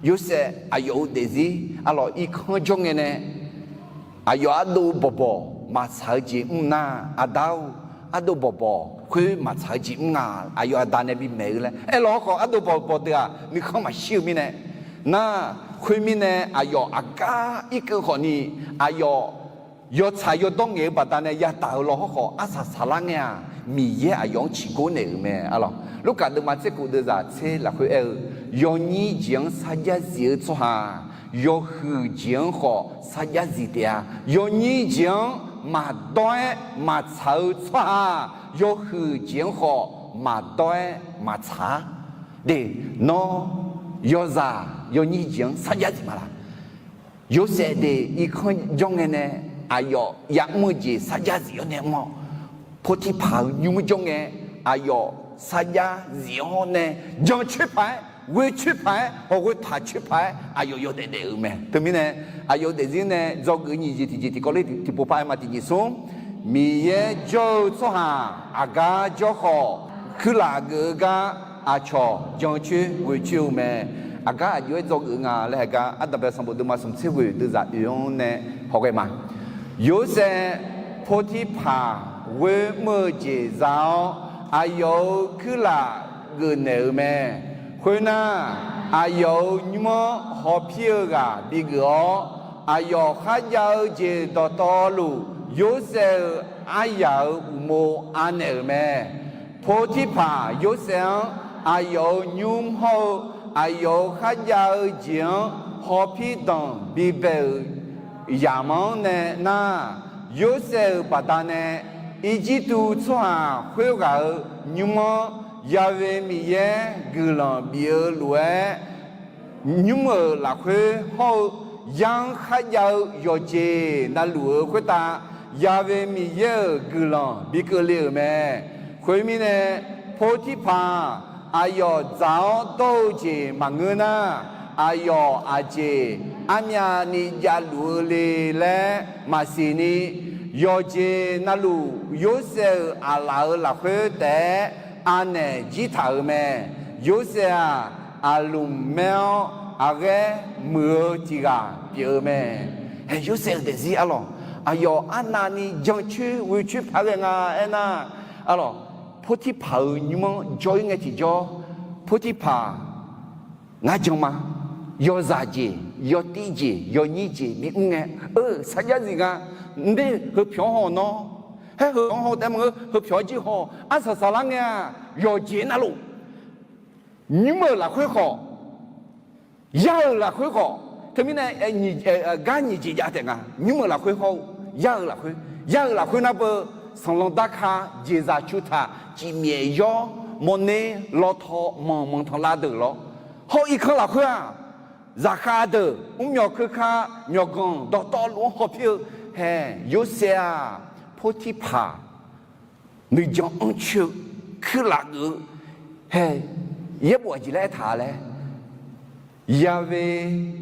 Yorsaev aqyawf-euq daefzir arlawq irkanr jawr ngae nae, aqyawf ardov bawqbawq maqtsaq-eu jeq mr nar, aqda-or, ardov bawqbawq khoer maqtsaq-eu jeq mr nga. Aqyawf aqda nae bimaeq-eu laer aerlawq hawrkhawf, ardov bawqbawq deuq-aq nuikhanr maqshir-eu mirnae, nar, khoermirnae aqyawf aqgar irkeuv khawfni, aqyawf yawtsaq yawdawr ngaeq-eu baqdanae yadaq-eu law hawrkhawf, arsaq saqlar ngae-aq, Miqyaer aqyawf-anr ciqgor naeq-euq mae arlawq. Lurkaf deuvma tser kof deuvzaq tser lafkhoer aer-eu, yawnyir jeq-anr sarjax zif-eu tsawrhaq, yawhuiq jeq-anr khawf sarjax zif taef-a. Yawnyir jeq-anr maqdawr-aer maqtsaq-eu tsawrhaq, yawhuiq jeq-anr khawf maqdawr-aer maqtsaq-a. De, nawr yawzaq yawnyir jeq-anr sarjax zif ma laq? Yorsaev de irkanr jawr ngae nae, aqyawf ya'mr-eu jeq sarjax zif-awr nae mr-awr, Portirpaq-euq nymr jawr ngae, aqyawf sarjax zif-awr nae, jan coer paq-aer, ghoe coer paq-aer, hawq ghoe taq coer paq-aer aqyawf yawdaef daef-euq mae. Teumirnae, aqyawf-euq daefzir nae dzawgeuf nyiq jeq tiqjeq tiqkawv ler tiqpov paq-aer ma. Tiqjeq smr, Miqyaer jawr-eu tsawrhaq aqgar jawr khawf, kuirlaf geuf-eu gar aqcawq jan coer ghoe coer-eu mae. Aqgar aqjox-aer dzawgeuf nga laer haegar, Ardanqbae sanqbof deuvma smq tser ghoeq deuvzaq oeq-anr nae hawghae ma. Yorsaev Portirpaq ghoer mr-eu jeq za-awr, aqyawf-euq kuirlaf geufnaeq-euq mae. Khoernar, aqyawf-euq nymr-anr hawpir-eu ghaq bigeuf-awr, aqyawf kharjav-eu jeq dawqtawvluf, Yorsaev-euq aryaq-euq uqmov anaeq-euq mae. Portirpaq Yorsaev-anr aqyawf-euq nymr hawr-eu aqyawf-euq kharjav-eu jeq-anr hawpir danq bibae-euq yamq-anr nae nar, Yorsaev-euq baqdanae Irjirtuv tsawrhaq khoerghaq-euq nymr-anr Ya'we Miqyaer guiqlanq bif-eu lof-aer, nymr-euq lafkhoer hawr-eu yar-anr kharjav-eu yawqjeq navluf-eu khoertav, Ya'we Miqyaer-euq guiqlanq bi keuvle-euq mae. Khoermirnae, Portirpaq aqyawf dzaq-awr dawr-eu jeq maqngeur nar, aqyawf aqjeq armyavni javluf-eu le laer maqsiq ni, yawqjeq navluf Yorsaev-euq aqlaf-euq lafkhoer taef-aer anaeq jir taq-euq mae. Yorsaev-aq, aqlmq maer-awr aqghaer muiq-eu tiq ghaq pyeuf-eu mae. Hae, Yorsaev-euq daefzir arlawq, aqyawf arnavni jancoer ghoecoer paq-aer ghae nga aernar, arlawq, Portirpaq-euq nymr-anr jawr-ir ngae tiqjawr, Portirpaq ngar jan ma. Yawzaq jeq, yawtir jeq, yawnyir jeq bimr ngae, eu, sarjax zif nga. Nder heu pyawq-anr haw nawr, haer heu-anr haw taef maqngeur, heu pyawq-anr jir haw, arsaq saqlar ngae-aq, yawqjeq navluf, nymr-euq lafkhoer khawf, yar-euq lafkhoer khawf, teumirnae, gar nyiq jeq jav taef nga. Nymr-euq lafkhoer hawr-eu, yar-euq lafkhoer, yar-euq lafkhoer nar beu, sanqlanq darka, jeqzaq cutaq, cifmyaef yawr, mawrner, lawtaw, manq manqtanqlav deuq lawr, hawr irkanr lafkhoer-aq, zaqkhav deuq, mrmyawq keuka, myawqganq dawqtawvluf-anr hawpir-eu. Hae, Yorsaev-aq, Portirpaq nuijan anrcoer-eu, kuirlaf geuf-eu. Hae, yaerbof aqjeq laer aertaq laer, Ya'we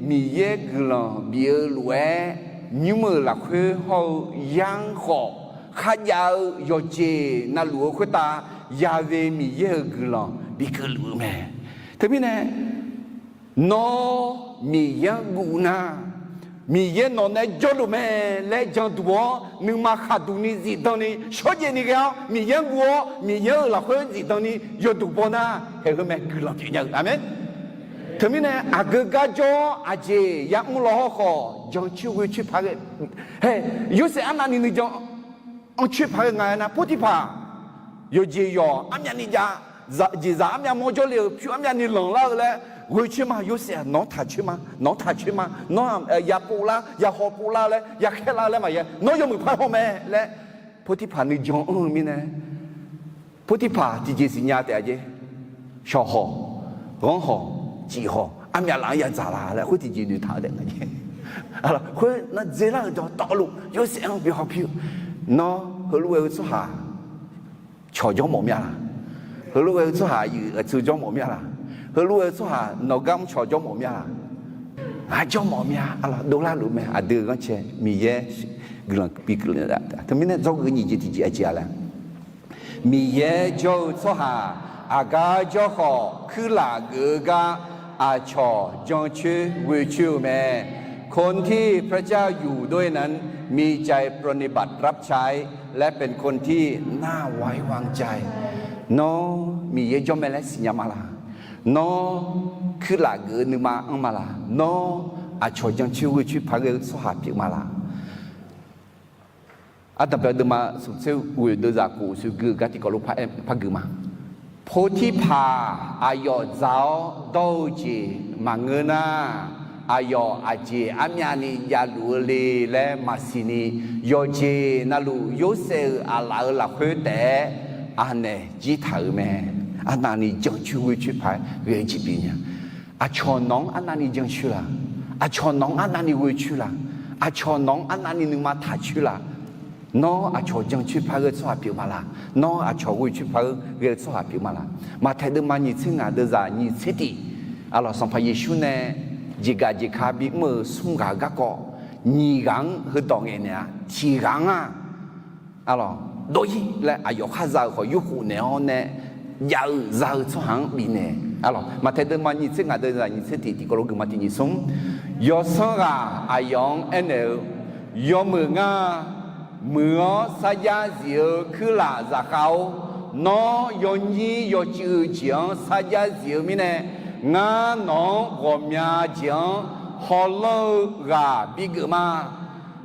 Miqyaer guiqlanq bif-eu lof-aer, nymr-euq lafkhoer hawr-eu yar-anr khawf, kharjav-eu yawqjeq navluf-eu khoertav, Ya'we Miqyaer-euq guiqlanq bi keuvluf-eu mae. Teumirnae, nawr Miqyaer-anr guv nar, Miqyaer nawq nae jawrluf mae laer janduq-awr nuima khaqduq ni zifdan ni shawrjaev ni ghae-awr Miqyaer-anr guv-awr Miqyaer-euq lafkhoer zifdan ni yawduq baw nar, haeq heu mae guiqlanq pyeufnya-eu. Aqmeq. Teumirnae aqgeu gar jawr-awr aqjeq yamr law hawrkhawf, jancoer ghoecoer paq ghae, hae, Yorsaev arnavni nuijan anrcoer paq ghae nga aernar, Portirpaq yawqjeq yawq armyavni jav, jeqzaq armyav mawr jawrle-euq pyur armyavni lanqlar-eu laer ghoecoer ma. Yorsaev-aq, nawq-anr taqcoer ma, nawq-anr taqcoer ma, nawr-aq, ya pov lar, ya haw pov lar laer, ya khaer lar laer maqya, nawr yawmuiq par haw mae laer Portirpaq nuijan anr-eu mirnae, Portirpaq tiqjeq siqnya taef-a jeq. Shawq hawq, ghanr hawq, cif hawq, armyav laf-anr ya dzaq la laer khoer tiqjeq noeqtaq-eu taef nga jeq. Khoer nar dzeurlar-euq dawqtawvluf Yorsaev-anr bi haw pir-eu, nawr heulof ghae-eu tsawrhaq cawq jawrmawf mir-a laq? Heulof ghae-eu tsawrhaq aqyuif aqtsu jawrmawf mir-a laq? Heulof ghae-eu tsawrhaq nawq gar mrcawq jawrmawf mir-a laq? Aq jawrmawf mir-a. Arlawr dovlar luf mae, aqdui-euq ghanrcae Miqyaer guiqlanq bi guiqlanq. Teumirnae dzawgeuf nyiq jeq tiqjeq aqjeq-a laer, Miqyaer jawr-eu tsawrhaq aqgar jawr khawf, kuirlaf geuf-eu gar aqcawq jancoer ghoecoer-eu mae. คนที่พระเจ้าอยู่ด้วยนั้น มีใจปรนนิบัติรับใช้ และเป็นคนที่น่าไว้วางใจ Nawr Miqyaer jawr mae laer siqnya ma laq? Nawr kuirlaf geuf-eu nuima anr ma laq? Nawr aqcawq jancoer ghoecoer paq ghae-eu tsawrhaq pyeuf ma laq? Ardanqbae deuvma smqtser ghoeq deuvzaq kof shuir gui-eu gar tiqkawv lof par-aer par gui ma. Portirpaq aqyawf dzaq-awr dawr-eu jeq maqngeur nar, aqyawf aqjeq armyavni javluf-eu le laer maqsiq ni, yawqjeq navluf Yorsaev-euq aqlaf-euq lafkhoer taef-aer anaeq jir taq-euq mae. Arnavni jancoer ghoecoer paq-aer ghae-eu jeq pyeuf nya. Aqcawq nawq-anr arnavni jancoer laq? Aqcawq nawq-anr arnavni ghoecoer laq? Aqcawq nawq-anr arnavni nuima taqcoer laq? Nawr aqcawq jancoer paq ghae-eu tsawrhaq pyeuf ma laq? Nawr aqcawq ghoecoer paq-aer ghae-eu tsawrhaq pyeuf ma laq? Maqtaeq deuvma nyiq tser ngaq deuvzaq nyiq tser tiq, arlawq, Sanqpaq Yeqsur nae jeqgaq jeqka bimr-euq smr ghaq-eu garkawv, nyiq ghaq-anr heudawq ngaeqnaeq-a. Tiq ghaq-anr-aq, arlawq, dawr-ir laer aqyawf khar za-euq khawf yurkhof naeq-awr nae jav-eu za-eu tsawrhaq-anr bifnaeq. Arlawq, Maqtaeq deuvma nyiq tser ngaq deuvzaq nyiq tser tiq tiqkawv lof geufma tiq nyiq smr, yawsanr ghaq aqyawf-anr aernaeq-eu, Yawmuiq ngar muiq-awr sarjax zif-eu kuirlaf zaqkhav-or, nawr yawnyir yawcuiv-eu jeq-anr sarjax zif-eu mirnae, ngar nawq-anr ghawqmya jeq-anr hawlanr-eu ghaq bigeuf ma.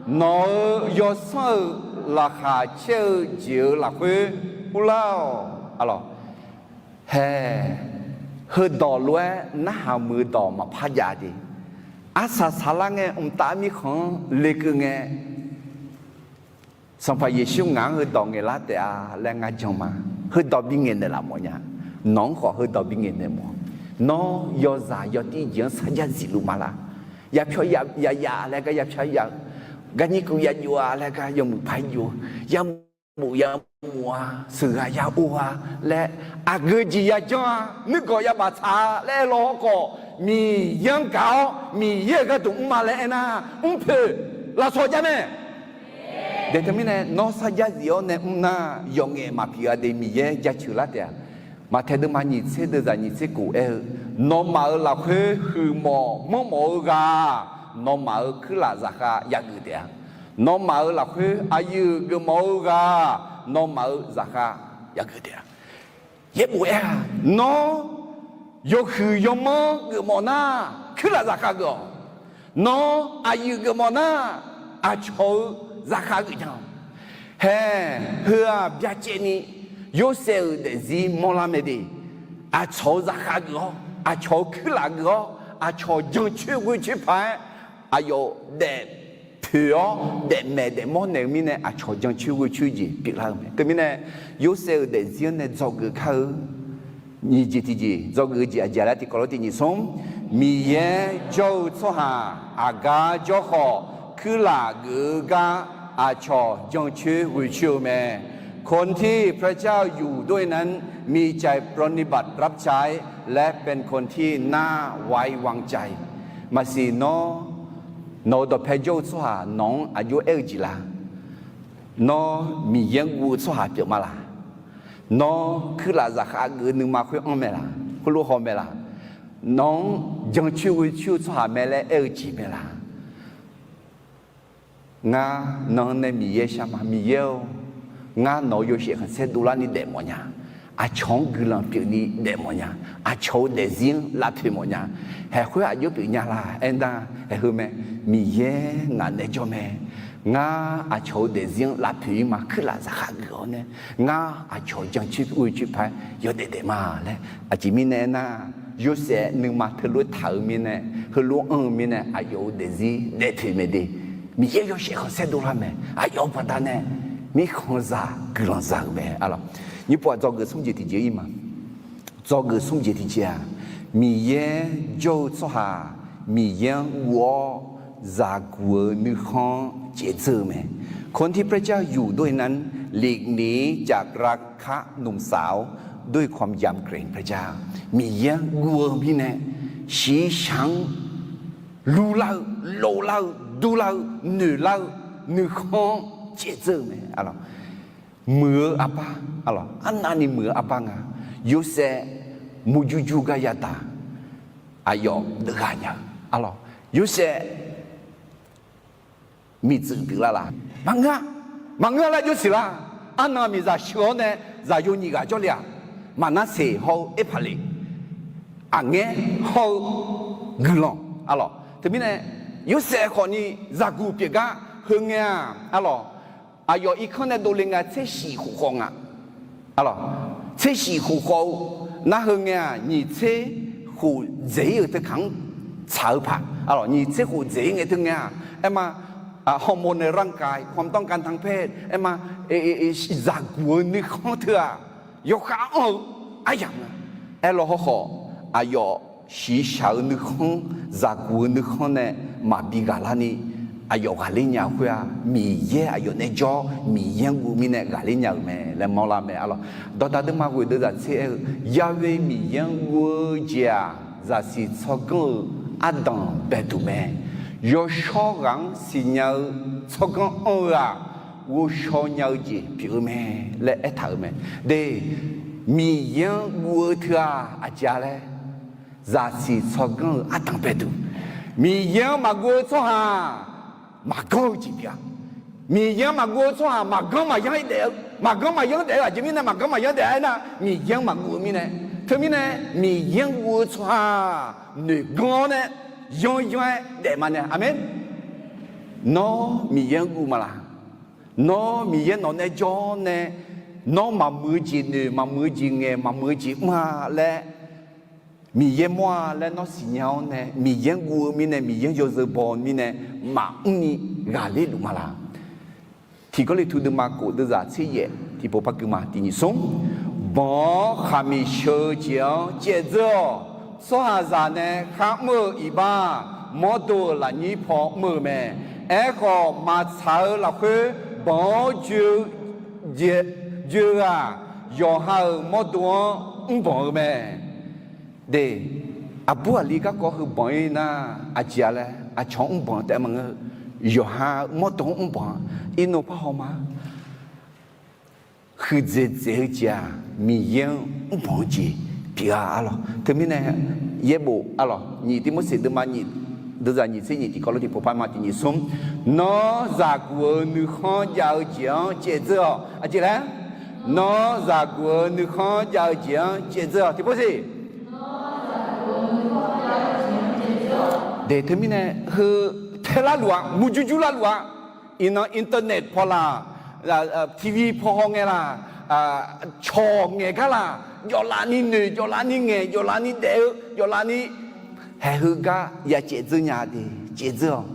Nawq-euq yawsanr-euq laqkhaq caer-eu jeq-euq lafkhoer urlar-awq. Arlawq, hae, heudawq lof-aer narhaq muiq-eu dawq maqpar jav de. Arsaq saqlar ngae mqtav mirkhanq-anr lekeuv ngae, Sanqpaq Yeqsur ngaq-anr heudawq ngaeqlar taef-a laer ngar jan ma. Heudawq bingaeq naeqlaf mawf nya. Nawq-anr khawf heudawq bingaeq naeq mawf. Nawr yawzaq yawtir jeq-anr sarjax zifluf ma laq? Yapyawr yaya laer gar yapyawr ya-eu, garnyir kuv yajov-a laer gar yawmuiq paq jov-eu, yabof yamof-a, sheuqghaq ya or-a laer, aqgeu jeq yajanr-a, nuirgawq yabaf tsaq-a laer aer law hawrkhawf, Miqyaer-anr gaq-awr Miqyaer-euq gharduq mr ma laer aernar, mrpoeq lafsawq jav mae. Daeqteumirnae nawr sarjax zif-awr nae mr nar, yawqngaef maqpyeuf-a de, Miqyaer jaceuq lar taef-a. Maqtaeq deuvma nyiq tser deuvzaq nyiq tser kof aer-eu, nawmaf-euq lafkhoer huiqmawf manrmawf-eu ghaq, nawmaf-euq kuirlaf zaqkhav yageuf taef-a. Nawmaf-euq lafkhoer aqyuif geufmawf-eu ghaq, nawmaf-euq zaqkhav yageuf taef-a. Yaerbof aer-aq, nawr yawhuiq yawmanr geufmawf nar, kuirlaf zaqkhav geuf-awq. Nawr aqyuif geufmawf nar, aqcawq-eu zaqkhav geuf nya-awq. Hae, heu-aq byacaevni Yorsaev-euq daefzir mawrlar mae de. Aqcawq-eu zaqkhav geuf-awr, aqcawq-eu kuirlaf geuf-awr, aqcawq jancoer ghoecoer paq-aer, aqyawf daef poeq-awr daefmaeq daefmawr naeq-eu mirnae, aqcawq jancoer ghoecoer jeq pyeuflar-eu mae. Teumirnae, Yorsaev-euq daefzir-anr nae dzawgeuf kar-eu nyiq jeq tiqjeq, dzawgeuf-eu jeq aqjeq laer tiqkawv lof tiq nyiq smr, Miqyaer jawr-eu tsawrhaq aqgar jawr khawf, kuirlaf geuf-eu gar aqcawq jancoer ghoecoer-eu mae. คนที่พระเจ้าอยู่ด้วยนั้น มีใจปรนนิบัติรับใช้ และเป็นคนที่น่าไว้วางใจ Maqsiq nawr, nawq-euq dawqpae jawr-eu tsawrhaq nawq-anr aqjox aer-eu jeq la? Nawr Miqyaer-anr guv-eu tsawrhaq pyeuf ma laq? Nawr kuirlaf zaqkhav geuf-eu nuima khoer anr mae laq? Khoerlof haw mae laq? Nawq-anr jancoer ghoecoer-eu tsawrhaq mae laer aer-eu jeq mae laq? Ngar nan nae Miqyaer shar ma. Miqyaer-or, ngar nawq-euq yawshaef khanqsaer dovlarni daefmawf nya. Aqcawq-anr guiqlanq pyeufni daefmawf nya. aqcawq-eu daefzir-anr lavpoeq mawf nya. Haeq khoer aqjox pyeuf nya la aernar, haeq heu mae, Miqyaer ngaq naeq-aer jawr mae. Ngar aqcawq-eu daefzir-anr lavpoeq-ir ma, kuirlaf zaqkhav geuf-awr nae, ngar aqcawq-eu jancoer ghoe coer paq-aer yawdaef daef ma laer. Aqjeq mirnae aernar, Yorsaev nuima teulof-aer taq-eu mirnae, heulof-aer anr-eu mirnae, aqyawf-euq daefzir daefpoeq mae de. Miqyaer yawshaef khanqsaer dovlar mae. Aqyawf-eu baqdanae mirkhanqzaq guiqlanq za-euq mae. Nyiq pov-aq, dzawgeuf smr jeq tiqjeq-ir ma. Dzawgeuf smr jeq tiqjeq-aq, Miqyaer jawr-eu tsawrhaq Miqyaer-anr guv-awr zaqguq-eu nuikhanr-anr caevdzeur-eu mae. คนที่พระเจ้าอยู่ด้วยนั้น หลีกหนีจากราคะหนุ่มสาว ด้วยความยำเกรงพระเจ้า Miqyaer-anr guv-eu mirnae, shiqshaq-anr lurlar-eu, loflar-eu, durlar-eu, noeqlar-eu nuikhanr-anr caevdzeur-eu mae. Muiq-eu arbar, arlawq, arnavni muiq-eu arbar nga. Yorsaev murjur jur gar yadaq, aqyawf deuvghaq nya-eu, arlawq, Yorsaev miqtsuif pyeuflar la? Maqngeur-a. Maqngeur-a laer jawr siq lar? Arnan miqzaq sheuq-awr nae zaqyo nyiq ghaq jawrle-aq, Maqnarseq hawr-eu Erpaqleq, aqngaer hawr-eu guiqlanq, arlawq. Teumirnae Yorsaev khawfni zaqguq pyeuf gar heu ngae-aq, arlawq, aqyawf irkanr nae dovle nga tser shif khof khawf nga. Arlawq, tser shif khof khawf-eu nar heu ngae-aq, nyiq tser khof dzaeq-ir-euq teu kaq-anr tsaq-eu paq, arlawq, nyiq tser khof dzaeq-ir ngae teu ngae-aq, aerma, ฮอร์โมนในร่างกาย ความต้องการทางเพศ aerma, zaqguq-eu nuikhanr teu-aq, yawkhav anr-eu aryamq nga. Aerlaw hawrkhawf, aqyawf shiqshaq-eu nuikhanr, zaqguq-eu nuikhanr nae maqbi ghaqlarni, aqyawf ghaqler nya-eu khoer-aq, Miqyaer aqyawf nae jawr, Miqyaer-anr guv mirnae ghaqler nya-euq mae laer mawrlar mae, arlawq. Dawqdaq deuvma ghoeq deuvzaq tser aer-eu, Yahweh Miqyaer-anr guv-eu jeq-aq, zaqsiq tsawrganr-euq ardanq baeduq mae. Yawshawr ghaq-anr siqnya-eu tsawrganr anr-eu-aq, ghovshaw nya-eu jeq pyeuf-eu mae laer aertaq-euq mae. De, Miqyaer-anr guv-eu teu-aq aqjeq-a laer, zaqsiq tsawrganr-euq ardanq baeduq. Miqyaer-anr maqguv-eu tsawrhaq maqganr-eu jeq pyeuf-a. Miqyaer-anr maqguv-eu tsawrhaq maqganr maqyanr-ir daef-eu, maqganr maqyanr daef-eu, aqjeq mirnae maqganr maqyanr daef-a aernar, Miqyaer-anr maqguv-eu mirnae. Teumirnae Miqyaer-anr guv-eu tsawrhaq noeqganr-awr nae yanryanr-aer daef ma nae. Aqmeq. Nawr Miqyaer-anr guv ma laq? Nawr Miqyaer nawq nae jawr-awr nae, nawr maqmuiq-eu jeq noeq, maqmuiq-eu jeq ngaeq, maqmuiq-eu jeq mr-a laer, Miqyaer mawr-a laer nawr siqnya-awr nae, Miqyaer-anr guv-eu mirnae, Miqyaer-anr yawzeu baw mirnae, maqmr ni ghaqler luf ma laq? Tiq Gawrliqtu deuvma kof deuvzaq tser yaef tiqpov par gui ma, tiq nyiq smr. Banq-anr khaqmiq sheu-eu jeq-anr caevdzeur-awq. Tsawrhaqzaq nae kharmr-eu iqbax-aq, mawrdo-euq lafnyir paw mr-eu mae. Aerkhawf, maqtsaq-eu lafkhoer banq-anr joe-eu jeq, joe-eu-aq, yawqha-euq mawrdo-anr mrbanq-eu mae. De, aqbur aqli garkawv heu banq-ir nar, aqjeq-a laer aqcawq-anr mrbanq taef maqngeur. Yawqha mawrdo-anr mrbanq-a. Irnov parhaw ma. Huiqdzaeq dzaeq-eu jeq-aq, Miqyaer-anr mrbanq-eu jeq pyeuf-a, arlawq. Teumirnae, yaerbof, arlawq, nyiq Tivmorseq deuvma nyiq, deuvzaq nyiq tser nyiq tiqkawv lof tiqpov par ma tiq nyiq smr. Nawr zaqguq-eu nuikhanr jav-eu jeq-anr caevdzeur-awq. Aqjeq laer? Nawr zaqguq-eu nuikhanr jav-eu jeq-anr caevdzeur-awq. Tiqpov siq. De, teumirnae heu tae larluf-a, murjur jur larluf-a. Iqnan internet paw laq, TV paw haw ngae laq, cawq ngaeq gar laq, jawflaf ni noeq, jawflaf ni ngaeq, jawflaf ni daef-eu, jawflaf ni haeq heu gar ya caevdzeur nya de, caevdzeur-awq.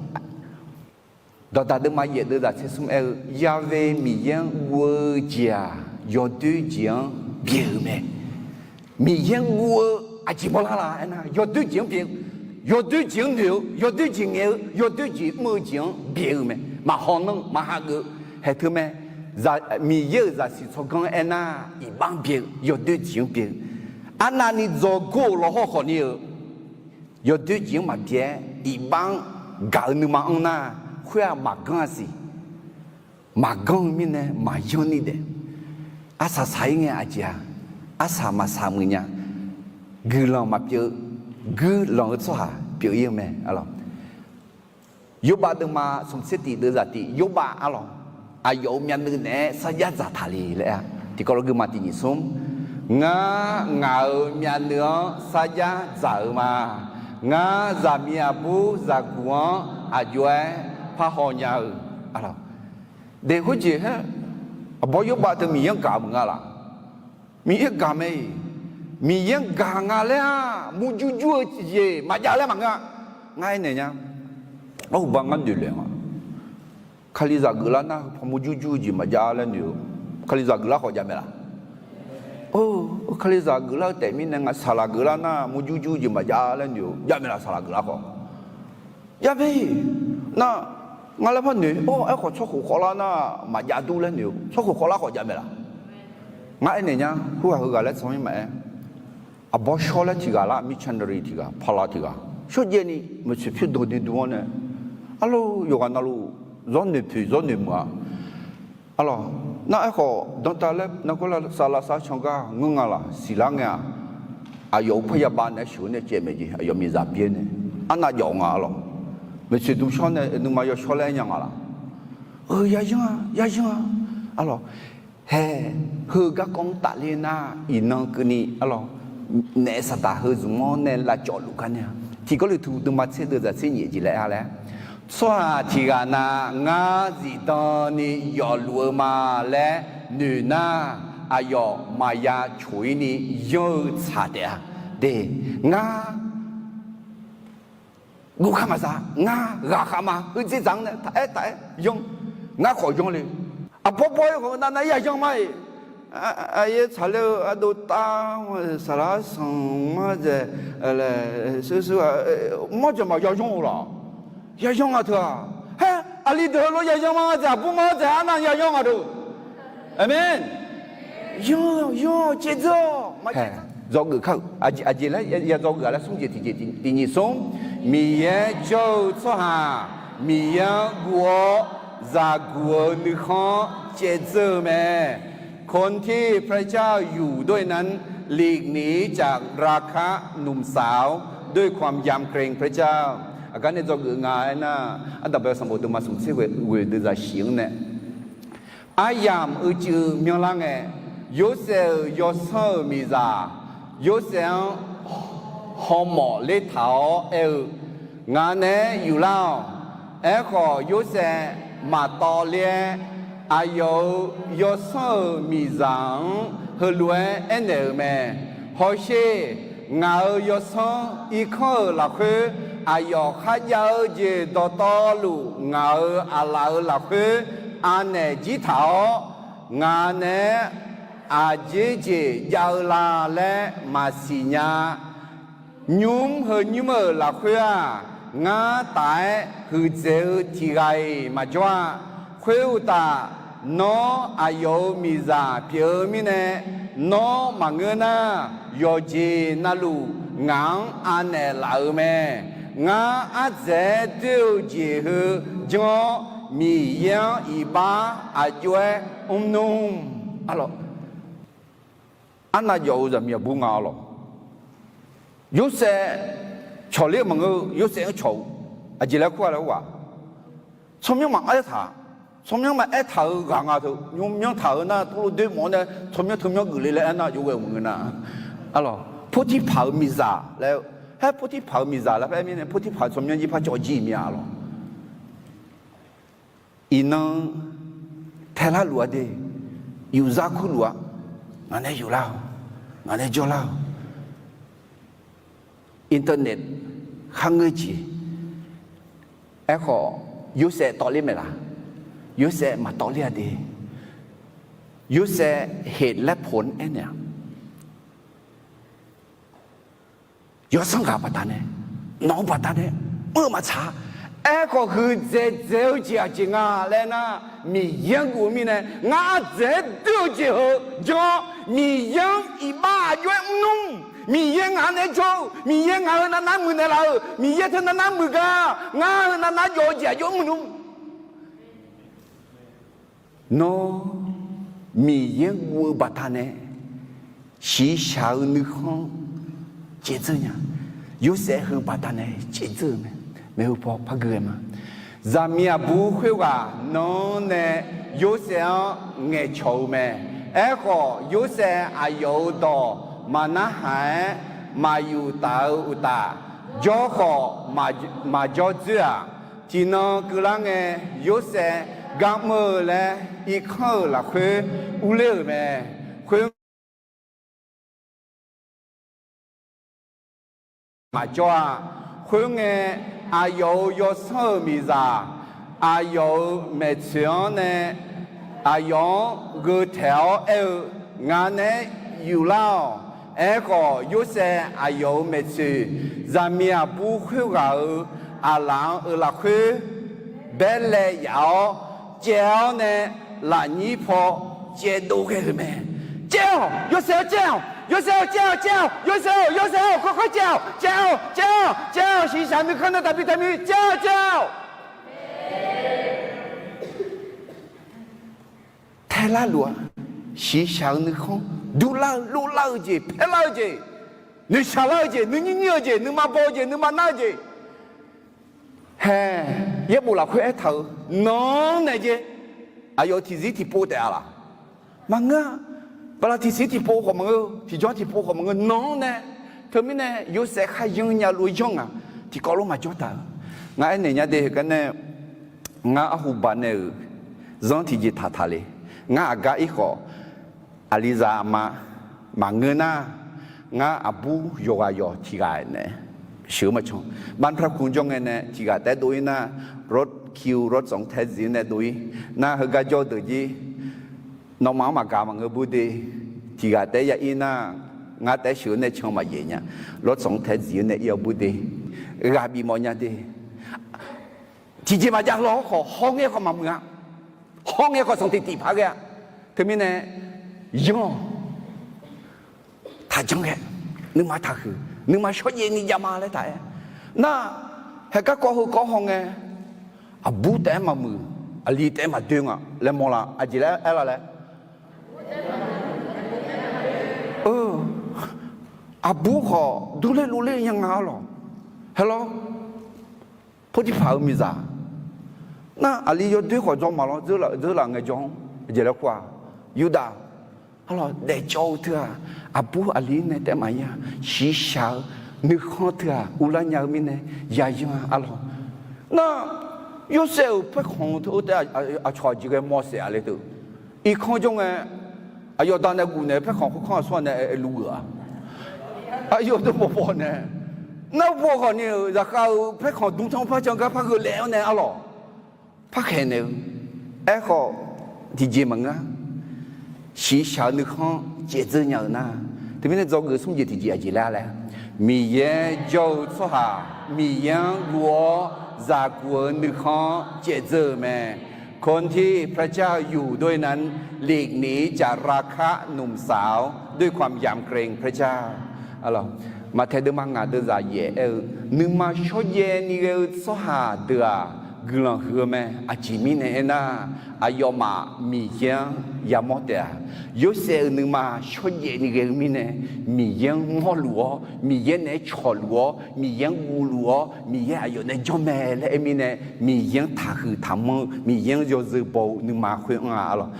Dawqdaq deuvma yaef deuvzaq tser smr aer-eu, Yahweh Miqyaer-anr guv-eu jeq-aq, yawdoer jeq-anr byaeq-eu mae. Miqyaer-anr guv-eu aqjeq mawrlar la aernar, yawdoer jeq-anr byaeq-eu, yawdoer jeq-anr noeq-eu, yawdoer jeq ngaeq-eu, yawdoer jeq mr-eu jeq-anr byaeq-eu mae. Maqhaw nanr-eu, maqhageuf-eu, haeq teu mae. Miqyaer-euq zaqsiq tsawrganr aernar, iqbax-anr byaeq-eu, yawdoer jeq-anr byaeq-eu. Arnavni dzawgor-euq lawhawr khawfni-euq yawdoer jeq-anr maqbyaeq-aer, iqbax-anr gaq-eu nuima anr nar, khoer-aq maqganr-a siq. Maqganr-eu mirnae maqyanr ni daef. Arsaq saq-ir ngae aqjeq-aq, arsaq maqsaq muiq nya. Guiqlanq maqpyeuf-eu, guiqlanq-eu tsawrhaq pyeuf-ir-eu mae, arlawq. Yorbav deuvma smq tser tiq deuvzaq tiq, Yorbav, arlawq, aqyawf-euq myavnuiv naeq-aer sarjax dzaqtaq le laer-a. Tiqkawv lof gui ma tiq nyiq smr. Ngar ngaq-euq myavnuiv-anr sarjax dzaq-eu ma. Ngar zaqmiq aqbur zaqguq-anr aqjox-aer parhaw nya-eu. Aqlawq, de khoerjeq-aer, aqbawr yawrbav teu Miqyaer-anr gaq maqnga laf? Miqyaer gaq mae-iq, Miqyaer-anr gaq nga laer-aq, murjur jur-eu jeq maqjav laer maqngeur-a. Ngar aernaeq nya, arhuba ngar noeqlaeq nga. Kalizaq geuflar nar heupaw murjur jur-eu jeq maqjav laer noeq-eu, Kalizaq geuflar khawf jav mae laf? Or, Kalizaq geuflar-eu taef mirnae ngaq saqlaq geuflar nar murjur jur-eu jeq maqjav laer noeq-eu jav mae laf? Saqlaq geuflar khawf jav mae-iq. Nar, ngar laer par noeq-or, aerkhawf tsawrkhof khawvlar nar maqjav dur laer noeq-eu tsawrkhof khawvlar khawf jav mae laf? Ngar aernaeq nya, khoerghaq heughaq laer tsanr-ir maqaer. Aqbawr shawr laer tiq ghaq lar, missionary tiq ghaq, pala tiq ghaq, shawrjaev ni maeqtsoeq pyur dawq duidui-anr nae, arlawr, yawqghaq navluf zawr noeq poeq zawr noeq meuq-a. Arlawq, nar aerkhawf dantav laer nargawr lavsav lavsav can gar ngeur nga laf? Siqlar ngae-aq, aqyawf-euq parya bav naeq-aer sheuq-eu nae caev maeq jeq, aqyawf miqzaq byaer nae arnav jawf nga. Arlawq, maeqtsoeq dm shawr nae nuima yawshawr laer aer nya nga laf? Yayanr-a, yayanr-a. Arlawq, hae, heu garkawv-anr tafler nar iqnan keuvni, arlawq, naef saqdaq heu zmq-anr nae lavcawv luf gar nae-a. Tiq Gawrliqtu deuvma tser deuv zaq tser nyiq jeq laer-a laer, tsawrhaq tiq ghaq na ngar zifdan ni yawfluf-eu ma laer noeq nar, aqyawf maqya coq-ir ni yanr-eu tsaq taef-a. De, ngar guvkhav maqza, ngar ghaqkhav ma, heudzer dzaq-anr nae taq-aer taq-aer yanr, ngar khawf yanr le. Aqbawr bawr-ir khawf navnav-ir yayanr ma-iq. Aqyaer tsaqler-eu ardov tav, saqlaq arsanq mar dzaeq, sursur-a, mawr dzaeq maq yayanr-eu laf? Yayanr nga teu-aq. Haer, aqli deuq heulof yayanr ma dzaeq, aqbur ma dzaeq, arnav yayanr nga deuq. Aqmeq. Yanr, yanr, caevdzeur-awq, maqcaevdzeur. Dzawgeuf kar-eu, aqjeq laer ya dzawgeuf-a laer smr jeq tiqjeq tiq nyiq smr, Miqyaer jawr-eu tsawrhaq, Miqyaer-anr guv-awr zaqguq-eu nuikhanr caevdzeur-eu mae. คนที่พระเจ้าอยู่ด้วยนั้น หลีกหนีจากราคะหนุ่มสาวด้วยความยำเกรงพระเจ้า Aqgar nae dzawgeuf nga aernar, Ardaqbae sanqbof deuvma smq tser ghoeq deuv zaq shif-anr nae, aryamq uicuiv myanrlar ngae, Yorsaev-euq yawsanr-euq miqzaq Yorsaev-anr hawmawf ler taq-awr aer-eu, Ngaq naeq-aer yuflar-awq. Aerkhawf, Yorsaev maqtawv ler-aer, aqyawf-euq yawsanr-euq miqzaq-anr heulof-aer aernaeq-euq mae. Hawsher, ngaq-euq yawsanr irkanr-euq lafkhoer, aqyawf kharjav-eu jeq dawqtawvluf ngaq-euq aqlaf-euq lafkhoer anaeq jir taq-awr, ngaq naeq-aer aqjeq jeq jav-eu la laer maqsiq nya. Nymr heu nymr-euq lafkhoer-aq, ngar taf-aer huiqdzaeq-eu tiq ghaq-iq maqjawr-a. Khoeruqtaf, nawr aqyawf-euq miqzaq pyeuf-eu mirnae, nawr maqngeur nar, yawqjeq navluf ngaq-anr anaeq laf-euq mae. Ngar ardzaeq-aer doer-eu jeq heu janr-awr, Miqyaer-anr iqbax aqjox-aer mrnmr. Arlawq, arnav jawf-eu zaqmiq aqbur nga arlawq. Yorsaev cawqler-eu maqngeur-eu, Yorsaev-anr cawq-eu. Aqjeq laer kur-a laer ghaq, tsawrmyanr maqaer taq, tsawrmyanr maqaer taq-eu ghaq nga teu, nymr myanr taq-eu nar tawvlov doer mawf-awr nae tsawrmyanr teumyanr geufle laer aernar jov ghae-eu maqngeur nar. Arlawq, Portirpaq-euq miqzaq laer-eu, haer Portirpaq-euq miqzaq laer paer mirnae Portirpaq-euq tsawrmyanr jir par cawv jir mir-a arlawq. Iqnan taelar luf-a de, yufzar kurluf-a, ngaq nae yuflar-awq, ngaq nae jawrlar-awq. Internet kharngeur jeq. Aerkhawf, Yorsaev tawvler maeqlaf? Yorsaev maqtawvler-a de. Yorsaev heq laer poq-anr aernaeq-a. Yawsanr ghaq baqdanae, nawq-eu baqdanae, mr-eu maqtsaq. Aerkhawf, huiqdzaeq dzaeq-eu jeq aqjeq nga laer nar, Miqyaer-anr guv-eu mirnae, ngar ardzaeq-aer doer-eu jeq heu janr-awr, Miqyaer-anr iqbax aqjox-aer mrnmr. Miqyaer ngaq naeq-aer jawr-eu, Miqyaer ngaq heu navnar muiqnaeq laf-euq, Miqyaer teu navnar muiq gar, ngar heu navnar jawf-eu jeq aqjox mrnmr. Nawr Miqyaer-anr guv-eu baqdanae, shiqshaq-eu nuikhanr caevdzeur nya. Yorsaev heu baqdanae caevdzeur-eu mae. Maeqhu paw par gui-aer ma. Zaqmiq aqbur khoerghaq nan-anr nae Yorsaev-anr ngaeqcawq-eu mae. Aerkhawf, Yorsaev aqyawf-euq dawq maqnarhaq-aer maqyuf taf-eu uqtaf, jawr khawf maqjawr dzoer-aq, tiqnan keuvlar ngae, Yorsaev garmr-eu laer irkanr-euq lafkhoer urler-euq mae. Khoer maqjawr-a. Khoerngae, aqyawf-euq yawsanr-euq miqzaq, aqyawf-euq maeqtsoeq-anr nae aqyawf-anr geutaeq-awr aer-eu, Ngaq naeq-aer yuflar-awq. Aerkhawf, Yorsaev aqyawf-euq maeqtsoeq, zaqmiq aqbur khoerghaq-euq aqlaf-anr-eu lafkhoer baerlae yaf-awr, caev-awr nae lafnyir paw caevdov ghae-euq mae. Caev-awq, Yorsaev-awr caev-awq, Yorsaev-awr caev-awq, caev-awq, Yorsaev-awr, Yorsaev-awr, khawrkhawr caev-awq, caev-awq, caev-awq, caev-awq, shiqshaq nuikhanr nae taqbi taqbi caev-awq, caev-awq. Taelar luf-a. Shiqshaq-eu nuikhanr, durlar-eu, lorlar-eu jeq, paerlar-eu jeq, noeqshaq lar-eu jeq, nuinyir nyir-eu jeq, nuima baw-eu jeq, nuima nar-eu jeq, hae, yaerbof lafkhoer aertaq-euq, nanq-anr nae jeq, aqyawf tiqzir tiqpov taef-a laq? Maqngeur-a. Bala tiqzir tiqpov khawf maqngeur, tiqjawr tiqpov khawf maqngeur, nanq-anr nae. Teumirnae Yorsaev kharyanr nya lof-aer janr ngaq, tiqkawv lof maqjawr taq-eu. Ngar aernaeq nya de heugar nae, ngar arhu baq nae-euq zanr tiqjeq taqtaq le. Ngar aqgar ir khawf, aqlizaq aqma maqngeur nar, ngar aqbur yawqghaq yawq tiqghaq nae sheuq-eu maqcan. Banprakun jawr ngae nae tiqghaq taef-aer dov-ir nar, rotkiu rotsanq tae zif-eu nae dov-ir nar, heugar jawr-eu deuq jir nawmaf-anr maqgaq maqngeur bur de. Tiqghaq taef-aer ya ir nar, ngar taef-aer sheuq-eu nae can maqyaef nya. Rotsanq tae zif-eu nae ir-awr bur de. Ghaq bifmawf nya de. Tiqjeq maqjav law-awr khawf, hawngae khawf maqmuiq-a. Hawngae khawf sanqtiq tiq par ghae-a. Teumirnae yanr-awq. Taqjanr ghae, nuima taqhuiq, nuima shawrjaev ni jav ma laer taq-aer. Nar, haeqgar kawv heu kawv hawngae, aqbur taef-aer maqmuiq, aqli taef-aer maqdoer nga laer mawrlar. Aqjeq laer aerlar laer? Aqbur khawf durler lurler nya nga-ar lawq. Haer lawr. Potiphar-euq miqzaq. Nar aqli yawdoer khawf dzawr ma lawr, dzeur laf ngaejawr-anr jeq laer kur-aq, Yurdav, arlawq, daefcawv-eu teu-aq, aqbur aqli-anr nae taef maqya, shiqshaq-eu nuikhanr teu-aq uvlar nya-eu mirnae yayanr-a arlawq. Nar, Yorsaev-euq paerkhanq-eu teu-aq, aqcawq aqjeq ghae mawrsaef-a le teu. Irkanr jawr ngae, aqyawf da nae guf naeq-eu paerkhanq khoerkanr aqsur-aq nae aerluf geuf-a. Aqyawf deuq bawqbawq nae, nar bawqkhawf ni-euq zaqkhav-euq paerkhanq dmr tanr par can gar par gheu laef-awr nae arlawq, par khaeq naeq-eu. Aerkhawf, tiqjeq maqngeur-a. Shiqshaq-eu nuikhanr caevdzeur nya-euq nar, teumirnae dzawgeuf smr jeq tiqjeq aqjeq laer laer, Miqyaer jawr-eu tsawrhaq Miqyaer-anr guv-awr zaqguq-eu nuikhanr caevdzeur-euq mae. คนที่พระเจ้าอยู่ด้วยนั้น หลีกหนีจากราคะหนุ่มสาว ด้วยความยำเกรงพระเจ้า Maqtaeq deuvma ngaq deuvzaq yaef aer-eu, nuima shawrjaev ni ghae-eu tsawrhaq deuq-aq, guiqlanq huiq-eu mae. Aqjeq mirnae aernar, aqyawfmaf Miqyaer-anr yamawr taef-a. Yorsaev-euq nuima shawrjaev ni ghae-eu mirnae, Miqyaer-anr mawrluf-awr, Miqyaer naeq-aer cawqluf-awr, Miqyaer-anr guvluf-awr, Miqyaer aqyawf nae janr mae laer aer mirnae, Miqyaer-anr taqhuiq taqmanr-eu, Miqyaer-anr yawzeu baw-eu nuima khoer anr-a arlawq.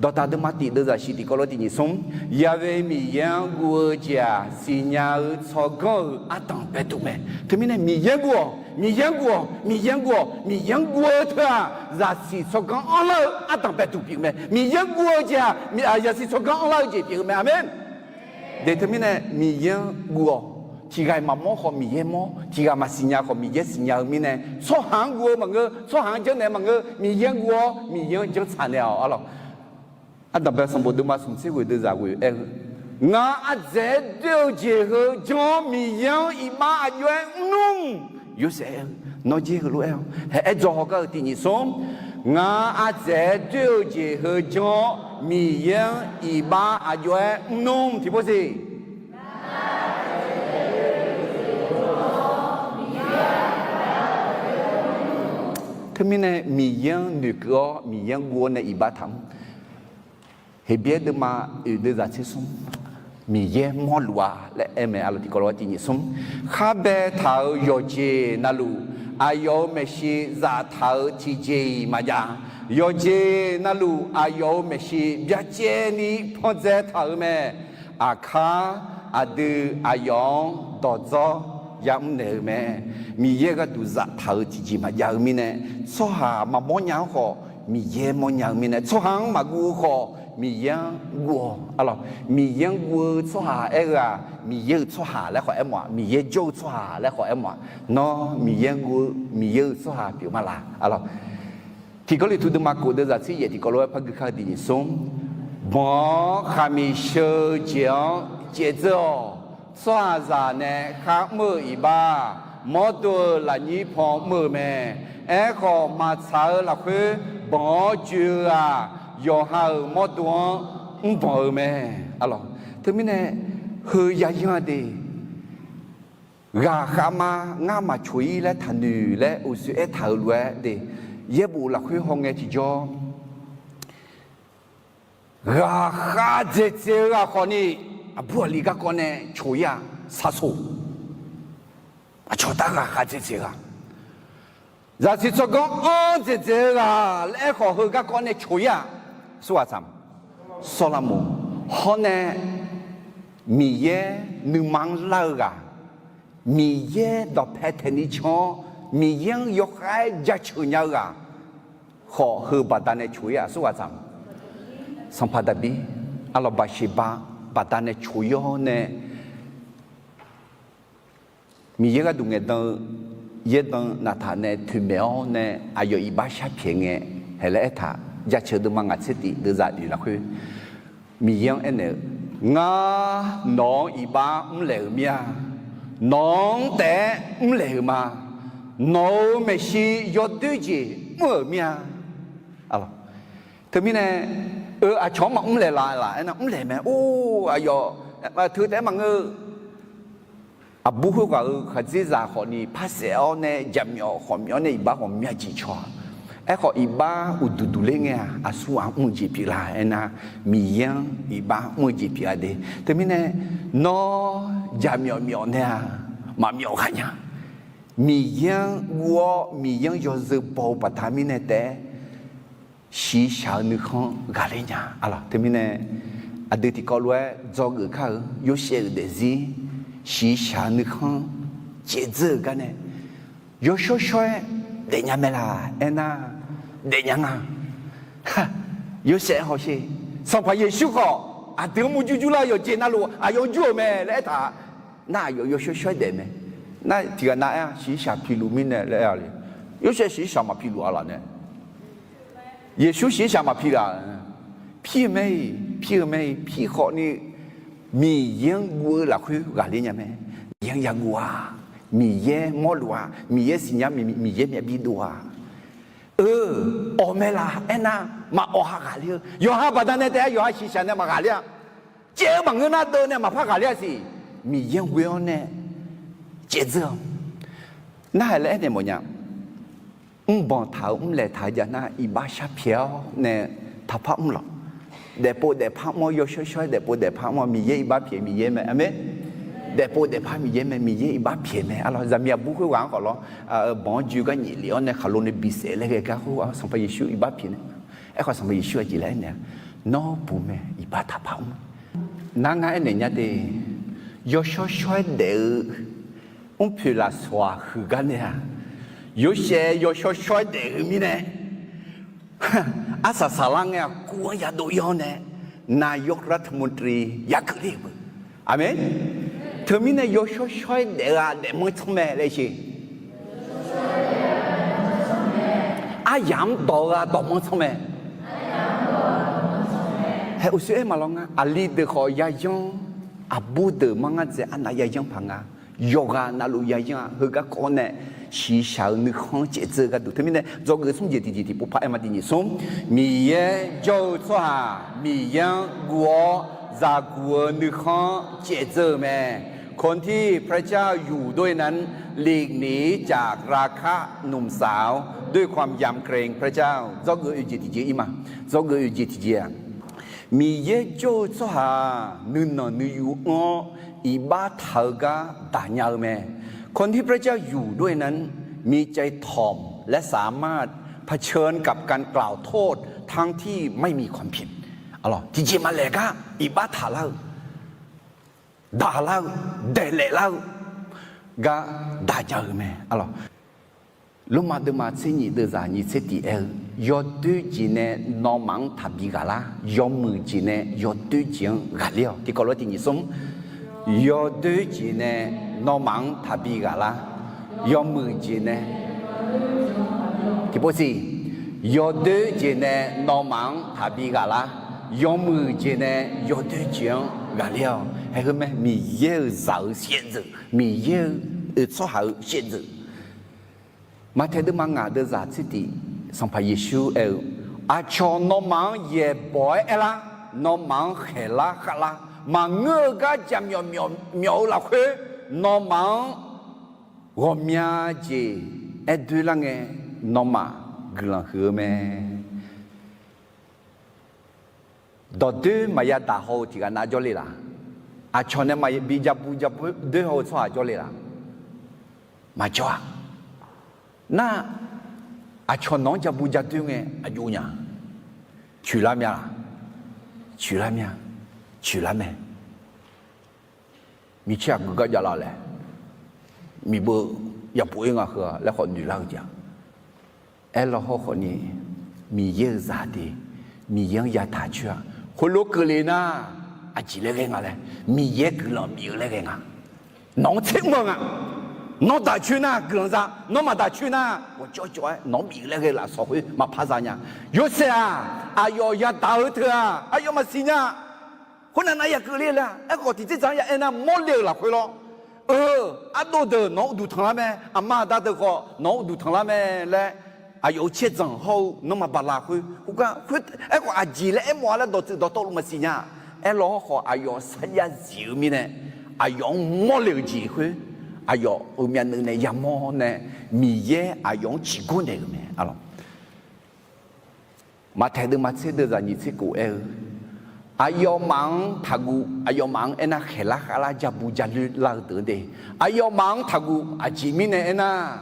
Dawqdaq deuvma tiq deuvzaq shif tiqkawv lof tiq nyiq smr, Yahweh Miqyaer-anr guv-eu jeq-aq, siqnya-eu tsawrganr-euq ardanq baeduq mae. Teumirnae Miqyaer-anr guv-awq, Miqyaer-anr guv-awq, Miqyaer-anr guv-awq, Miqyaer-anr guv-eu teu-aq, zaqsiq tsawrganr anrlar-eu ardanq baeduq pyeuf mae. Miqyaer-anr guv-eu jeq-aq, zaqsiq tsawrganr anrlar-eu jeq pyeuf-eu mae. Aqmen. De teumirnae Miqyaer-anr guv-awq. Tiqghaq-iq maqmawr khawf Miqyaer mawr, tiqghaq maqsiqnya khawf Miqyaer siqnya-eu mirnae, tsawrhaq-anr guv-eu maqngeur, tsawrhaq-anr janrnaeq maqngeur, Miqyaer-anr guv-awr Miqyaer-anr janrtsaq naeq-awq arlawq. Ardanqbae sanqbof deuvma smq tser ghoeq deuvzaq ghoeq aer-eu, Ngaq ardzaeq-aer doer-eu jeq heu janr-awr Miqyaer-anr iqbax aqjox-aer mrnmr. Yorsaev aer-eu, nawr jer heulof-aer-awq. Haeq aer dzaw hawgar-eu tiq nyiq smr, Ngaq ardzaeq-aer doer-eu jeq heu janr-awr Miqyaer-anr iqbax aqjox-aer mrnmr tiqpov siq. Teumirnae Miqyaer-anr noeqkeuv-awr Miqyaer-anr guv-awr nae iqbax taqmr. Heqbyaer deuvma oeq deuvzaq tser smr, Miqyaer mawrluf-a laer aer mae arlawq. Tiqkawv lof-aer tiq nyiq smr, khar baetaq-euq yawqjeq navluf aqyawf-euq maeqshi zaftaq-euq tiqjeq-iq maqjav. Yawqjeq navluf aqyawf-euq maeqshi byacaevni pandzae taq-euq mae. Aqkar aqdui aqyawf-anr dawqdzawr yamr naeq-eu mae. Miqyaer gharduq zaftaq-euq tiqjeq maqjav-eu mirnae, tsawrhaq maqmawr nya-anr khawf Miqyaer mawrnya-eu mirnae, tsawrhaq-anr maqguv-eu khawf Miqyaer-anr guv-awq. Arlawq, Miqyaer-anr guv-eu tsawrhaq aer-eu-aq, Miqyaer-euq tsawrhaq laer khawf aermawf-aq, Miqyaer jawr-eu tsawrhaq laer khawf aermawf-aq. Nawr Miqyaer-anr guv-eu Miqyaer-euq tsawrhaq pyeuf ma laq? Arlawq, Tiq Gawrliqtu deuvma kof deuvzaq tser yaef tiqkawv lof-aer par gui kar-eu diq nyiq smr, banq-anr khaqmiq sheu-eu jeq-anr caevdzeur-awq. Tsawrhaqzaq nae kharmr-eu iqbax, mawrdo-euq lafnyir pan mr-eu mae. Aerkhawf, maqtsaq-eu lafkhoer banq-awr joe-eu-aq, yawqha-euq mawrdo-anr mrbanq-eu mae. Arlawq, teumirnae heu yayanr-a de. Ghaqkhav ma, ngar maqcoq-ir laer taqnoeq laer uqshoe aertaq-euq lof-aer de, yaerbof lafkhoer hawngae tiqjawr, ghaqkhav dzaeqdzaeq-eu ghaq khawfni, aqbur aqli garkawv nae coq-ir-aq, sarsoq. Aqcawq tar ghaqkhav dzaeqdzaeq-eu ghaq, zaqsiq tsawrganr anr dzaeqdzaeq-eu ghaq laer aerkhawf heu garkawv nae coq-ir-aq, surghaq tsaq, sawrlar moq. Hawr nae Miqyaer nuima-anr lar-eu ghaq, Miqyaer dawqpae taeqni can-awr, Miqyaer-anr yawkhav-aer jaceuq nya-eu ghaq khawf heu baqdanae coq-ir-aq, surghaq tsaq, sanqpaq Daqbir, arlawq, Baqseqba baqdanae coq-ir-awr nae, Miqyaer gharduq ngaeqdan-eu yaerdan naqtaq nae toeqmaeq-awr nae, aqyawf iqbax sharpyaeq ngae, haeq laer aertaq, Jaceuq deuvma ngaq tser tif deuvzaq oeq lafkhoer, Miqyaer-anr aernaeq-eu, Ngar nawq-anr iqbax mrlaeq-euq mir-a. Nawq-anr taef-aer mrlaeq-euq ma. Nawq-euq maeqshi yawdoer jeq mr-euq mir-a. Teumirnae, eu, aqcawq-anr maqmr laeq laf laf aernar, mrlaeq mae. Or, aqyawf teu taef-aer maqngeur-eu, aqbur khoerghaq-euq khaqdzerzaq khawfni par saef-awr nae, jaqmyawf khawf myawf-awr nae iqbax khawf myav jeq caw-a. Aerkhawf, iqbax uqduq duq ler ngae-aq, aqsur ghaq mr-eu jeq pyeuflar aernar, Miqyaer-anr iqbax mr-eu jeq pyeuf-a de. Teumirnae, nawr jaqmyawf myawf nae-aq, maqmyawf ghaq nya. Miqyaer-anr guv-awr Miqyaer-anr yawzeu baw-eu baqda mirnae taef-aer, shiqshaq-eu nuikhanr ghaqler nya. Arlawq, teumirnae aqdui tiqkawv lof-aer dzawgeuf kar-eu Yorsaev-euq daefzir, shiqshaq-eu nuikhanr caevdzeur-euq gar nae, yawshawr shawr-aer daefnya mae laq aernar, daefnya nga. Yorsaev hawsher, Sanqpaq Yeqsur khawf aqdui-anr murjur jurlar-eu yawqjeq navluf aqyawf-anr jur-euq mae laer aertaq nar, aqyawf yawshawr shawr-aer daef mae. Nar tiqghaq nav aer-a, shiqshaq piluf mirnae laer aer-a le. Yorsaev shiqshaq maqpiluf-a laf nae, Yeqsur shiqshaq maqpilaf. Pir-eu mae-iq, pir-eu mae-iq, pir khawfni Miqyaer-anr guv-eu lafkhoer ghaqler nya mae. Miqyaer-anr yaguv-a, Miqyaer mawrluf-a, Miqyaer siqnya, Miqyaer myavbi dov-a. Eu, awq mae laq aernar, maqawq ha ghaqler-eu yawqha baqdanae taef-aer yawqha shiqshaq nae maqghaqler-a. Caev-eu maqngeur nar deuv nae maqpar ghaqler-a siq. Miqyaer-anr ghoe-awr nae caevdzeur-awq. Narhaq laer aernaeq mawfnya. Mrbanq taq-eu mrlaeq taq-eu jav nar, iqbax sharpyaeq-awr nae taqpar mr lawq. Daefpov daefpar mr-awr, yawshawr shawr-aer daefpov daefpar mr-awr, Miqyaer iqbax pyaeq Miqyaer mae. Aqmeq. Daefpov daefpar Miqyaer mae, Miqyaer iqbax pyaeq mae. Arlawq, zaqmiq aqbur khoerghaq-anr khawf lawr, banq-anr joe gar nyiq lef-awr nae khaqlo nae bisaef laer ghae gar khoerghaq-anr Sanqpaq Yeqsur iqbax pyaeq nae. Aerkhawf Sanqpaq Yeqsur aqjeq laer aernaeq-a, Nawr buq mae, iqbax taqpar mr. Nar ngar aernaeq nya de, yawshawr shawr-aer daef-eu mrpoeq lafsawq-aq huiqgar nae-aq, Yorsaev yawshawr shawr-aer daef-eu mirnae, arsaq saqlar ngae-aq, kuv-anr yadov ir-awr nae, นายกรัฐมนตรี yageuf ler-euq beu. Aqmeq. Teumirnae yawshawr shawr-aer daef-eu-aq daefmanr tsanr mae laer sher. Aryaq-anr dawq-eu-aq dawqmanr tsanr mae. Haeq uqshoe aer maqlawr nga, aqli deuq khawf yayanr, aqbur deuq manr ngar dzae arnav yayanr paq nga. Yawqghaq navluf yayanr-aq, heugar kawv-awr nae shiqshaq-eu nuikhanr caevdzeur-eu gharduq. Teumirnae dzawgeuf smr jeq tiqjeq tiqpov paq aer ma. Tiqnyif smr, Miqyaer jawr-eu tsawrhaq Miqyaer-anr guv-awr zaqguq-eu nuikhanr caevdzeur-eu mae. คนที่พระเจ้าอยู่ด้วยนั้น หลีกหนีจากราคะหนุ่มสาว ด้วยความยำเกรงพระเจ้า Dzawgeuf oeq jeq tiqjeq ir ma. Dzawgeuf oeq jeq tiqjeq-aq, Miqyaer jawr-eu tsawrhaq-aq, nuinanq nuiyu anr-awr iqbax taq-eu gar daq nya-eu mae. คนที่พระเจ้าอยู่ด้วยนั้น มีใจถ่อม และสามารถเผชิญกับการกล่าวโทษทั้งที่ไม่มีความผิด Tiqjeq maqlaeq gar iqbax taqlar-eu, daqlar-eu, daeqlaef lar-eu gar daqja-eu mae. Lormav deuvma tser nyiq deuvzaq nyiq tser tiq aer-eu, yawdoer jeq nae nawmaf-anr taqbi ghaqlar, yawmuiq jeq nae yawdoer jeq-anr ghaqler-awq. Tiqkawv lof tiq nyiq smr, yawdoer jeq nae nawmaf-anr taqbi ghaqlar, yawmuiq jeq nae, tiqpov siq, yawdoer jeq nae nawmaf-anr taqbi ghaqlar, yawmuiq jeq nae yawdoer jeq-anr ghaqler-awq. Haeqheu mae, Miqyaer-euq zaq-eu shaevdzeuf, Miqyaer-eu oe tsawrhaq-eu shaevdzeuf. Maqtaeq deuvma ngaq deuvzaq tser tiq, Sanqpaq Yeqsur aer-eu, aqcawq nawmaf-anr yaeqbawq-aer aerlar, nawmaf-anr khaeqlar khavlar, maqngeur-eu gar jaqmyawf myawf-eu lafkhoer, nawmaf-anr ghawqmya jeq aer doerlar ngae, nawmaf guiqlanq huiq-eu mae. Dawqdoer maqya daq haw-eu tiqghaq nav jawrle laq? Aqcawq nae maqbi jabu jabu doer haw-eu tsawrhaq jawrle laq? Maqjawr-a. Nar, aqcawq nawq-anr jabu jadoer ngae aqjox nya? Coeqlar mya laq? Coeqlar mya. Coeqlar mae. Micaer aqgeu gar javlar laer, miqbeu yapov-ir nga heu-a laer khawf noeqlar-eu jeq-a. Aerlaw hawrkhawf ni, Miqyaer-euq zaqdeuq, Miqyaer-anr yataq coer-a. Khoerlof keuvle nar, aqjeq laer ghae nga laer, Miqyaer guiqlanq bif-eu laer ghae nga. Nawq-anr tser mr-eu nga. Nawr daq coer nar guiqlanq za, nawr maqdaq coer nar ghawqcawv cawv-aer nawq-anr bif-eu laer ghae lafsawq khoer maqpar za nya. Yorsaev-aq, aqyawf yadaq-eu teu-aq, aqyawf maqsiq nya. Khoernav nar ya keuvle laer-a. Aerkhawf tiqtser dzaq-anr ya aer nar, mawrle-euq lafkhoer lawr. Eu, ardov deuq nawq-anr uqduq tanqlar mae. Aqma aqda deuq khawf nawq-anr uqduq tanqlar mae laer, aqyawf-euq caerdzanq hawr-eu nawr maqbaq lafkhoer, khoergar khoer, aerkhawf aqjeq laer aermawf-a laer dawqtsuif dawqtawvluf maqsiq nya. Aerlaw hawrkhawf aqyawf sarjax zif-eu mirnae, aqyawf-anr mawrle-euq jeq khoer, aqyawf-euq myavnuiv nae yamawr nae, Miqyaer aqyawf-anr ciqgor naeq-euq mae. Maqtaeq deuvma tser deuvzaq nyiq tser kof aer-eu, aqyawfmaf-anr taqguv, aqyawfmaf-anr aernar khaeqlar khavlar jabu jaloer lar-eu deuq-anr de, aqyawfmaf-anr taqguv. Aqjeq mirnae aernar,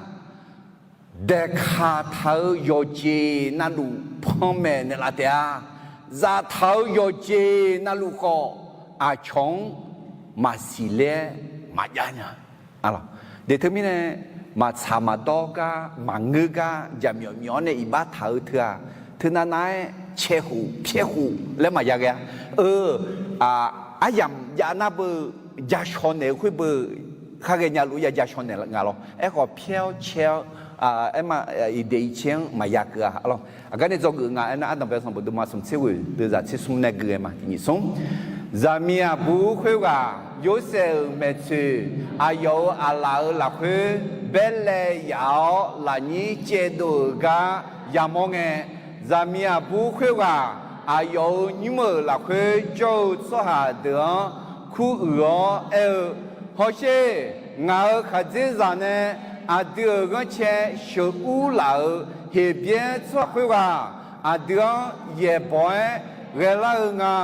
daeqkaq taq-eu yawqjeq navluf panmaeq naeqlaf taef-a. Zaftaq-eu yawqjeq navluf khawf, aqcawq-anr maqsiq ler-aer maqjav nya. Deq teumirnae, maqtsaq maqdawr gar maqngeur gar jaqmyawf myawf-awr nae iqbax taq-eu teu-aq, teunav nav-aer cae khof pyaer khof laer maqya ghae-a. Eu, aryamq jav nar beu, ja shaw naeq-eu khoer beu, khar ghae nya luf ya ja shaw naeq nga lawr. Aerkhawf pyaer-awr cae-awr, aerma, iqdeq iqcae-anr maqya keuv-a lawr. Aqgar nae dzawgeuf nga aernar, ardanqbae sanqbof deuvma smq tser ghoeq deuvzaq tser smr nae gui-aer ma, tiq nyiq smr. Zaqmiq aqbur khoerghaq Yorsaev-euq maeqtsoeq aqyawf-euq aqlaf-euq lafkhoer baerlae yaf-awr lafnyir caevdov-euq gar yamawr ngae, zaqmiq aqbur khoerghaq aqyawf-euq nymr-euq lafkhoer jawr-eu tsawrhaq deuq-anr kuruiq-awr aer-eu, Hawsher, ngaq-euq khaqdzerzaq nae aqdui-euq ghanrcae sheuqur laf-euq Heqbyaer tsawrhaq khoerghaq aqdui-anr yaeqbawq-aer ghaelar-eu nga.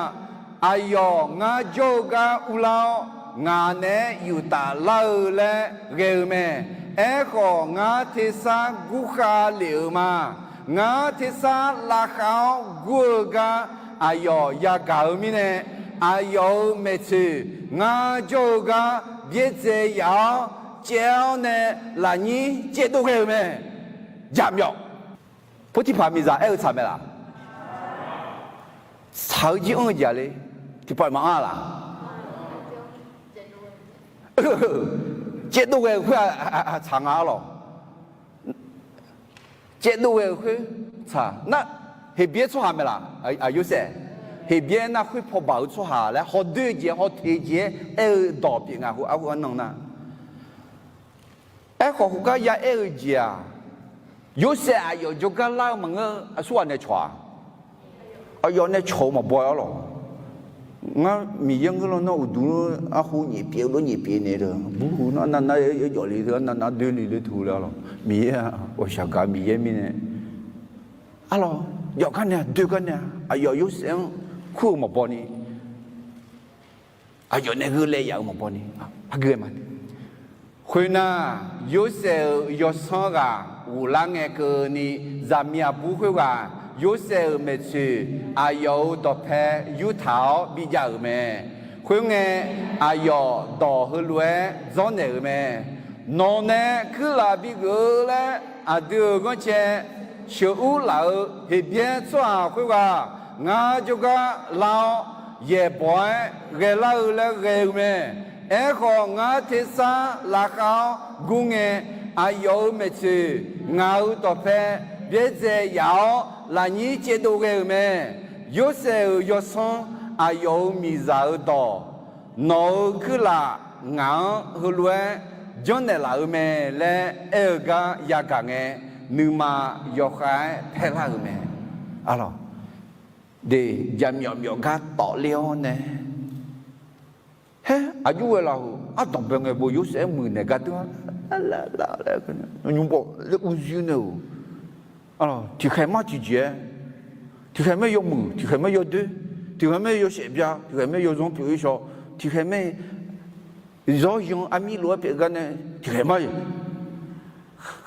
Aqyawf ngar jawr-eu gar urlar-awr, ngaq naeq-aer yuf taflar-eu laer ghae-eu mae. Aerkhawf, ngar tersar gurkhav lef-euq ma. Ngar tersar lavkhav-awr gur-eu gar aqyawf yagaq-eu mirnae, aqyawf-euq maeqtsoeq ngar jawr-eu gar byaerdzae yaf-awr caev-awr nae lafnyir caevdov ghae-euq mae. Jaqmyawf. Potiqpaq miqzaq aer-eu tsaq mae laq? Tsaq-eu jir anr-eu jeq-a le. Tiqpawf maqanr-a laq? Caevdov ghae-euq khoer-aq tsaq nga-a lawq. Caevdov ghae-euq khoer tsaq nar, Heqbyaer tsawrhaq mae laq? Aq, Yorsaev, Heqbyaer nar khoer paw baq-eu tsawrhaq laer hawdoer-eu jeq-aer hawteq-eu jeq-aer aer-eu dawq pyeuf nga, arhu arnan nar. Aerkhawf, khoergar ya aer-eu jeq-aq, Yorsaev aqyawf jawrgar lar-eu maqngeur, aqsurghaq nae cawq-aq, aqyawf nae cawq-eu maqbaw-a lawq. Ngar Miqyaer ngeur lawnmr uqduq arhu nyiq pyeuf-eu lof nyiq pyeuf naeq-eu, burhu nar navnav yawjawf le teu, navnav doe le le teu laer lawq. Miqyaer-aq ghawqshaq gaq Miqyaer mirnae, arlawq, jawf gar nae-a, doe gar nae-a, aqyawf Yorsaev-anr kur-eu maqbaw ni, aqyawf nae gheu laev yaf-eu maqbaw ni, aqgeu-aer ma. Khoernar, Yorsaev-euq yawsanr ghaq ghoflar ngae keuvni, zaqmiq aqbur khoerghaq Yorsaev-euq maeqtsoeq aqyawf-euq dawqpae yurtaq-awr bijav-euq mae. Khoerngae, aqyawf dawq heulof-aer dzawrnaeq-euq mae. Nawq nae kuirlaf bigeuf-eu laer aqdui-euq ghanrcae sheuqur laf-euq Heqbyaer tsawrhaq khoerghaq ngar jawrgar lar-awr, yaeqbawq-aer ghaelar-eu laer ghae-eu mae. Aerkhawf, ngar tersar laqkhaq-awr gur ngae, aqyawf-euq maeqtsoeq ngaq-euq dawqpae byaerdzae yaf-awr, lafnyir caevdov ghae-euq mae. Yorsaev-euq yawsanr aqyawf-euq miqzaq-euq dawq, nawq-euq kuirlaf ngaq-anr heulof-aer janrnaeq laf-eu mae laer aer-eu gar yagaq ngae, nuima yawkhav-aer paerlar-euq mae. Arlawq, de, jaqmyawf myawf gar tawfler-awr nae, haer aqjox ghae laf-euq ardanq bae ngae bo Yorsaev-aer muiqnaeq gar deur-a, nymrbaw laer urzuir nae-euq, tiqkhaeq mar tiqjeq-aer, tiqkhaeq mae yawmuiq, tiqkhaeq mae yawdoer, tiqkhaeq mae yawshaef bya, tiqkhaeq mae yawzanr pyeuf-ir shaw, tiqkhaeq mae zawr yan armir lof-aer pyeuf gar nae, tiqkhaeq mar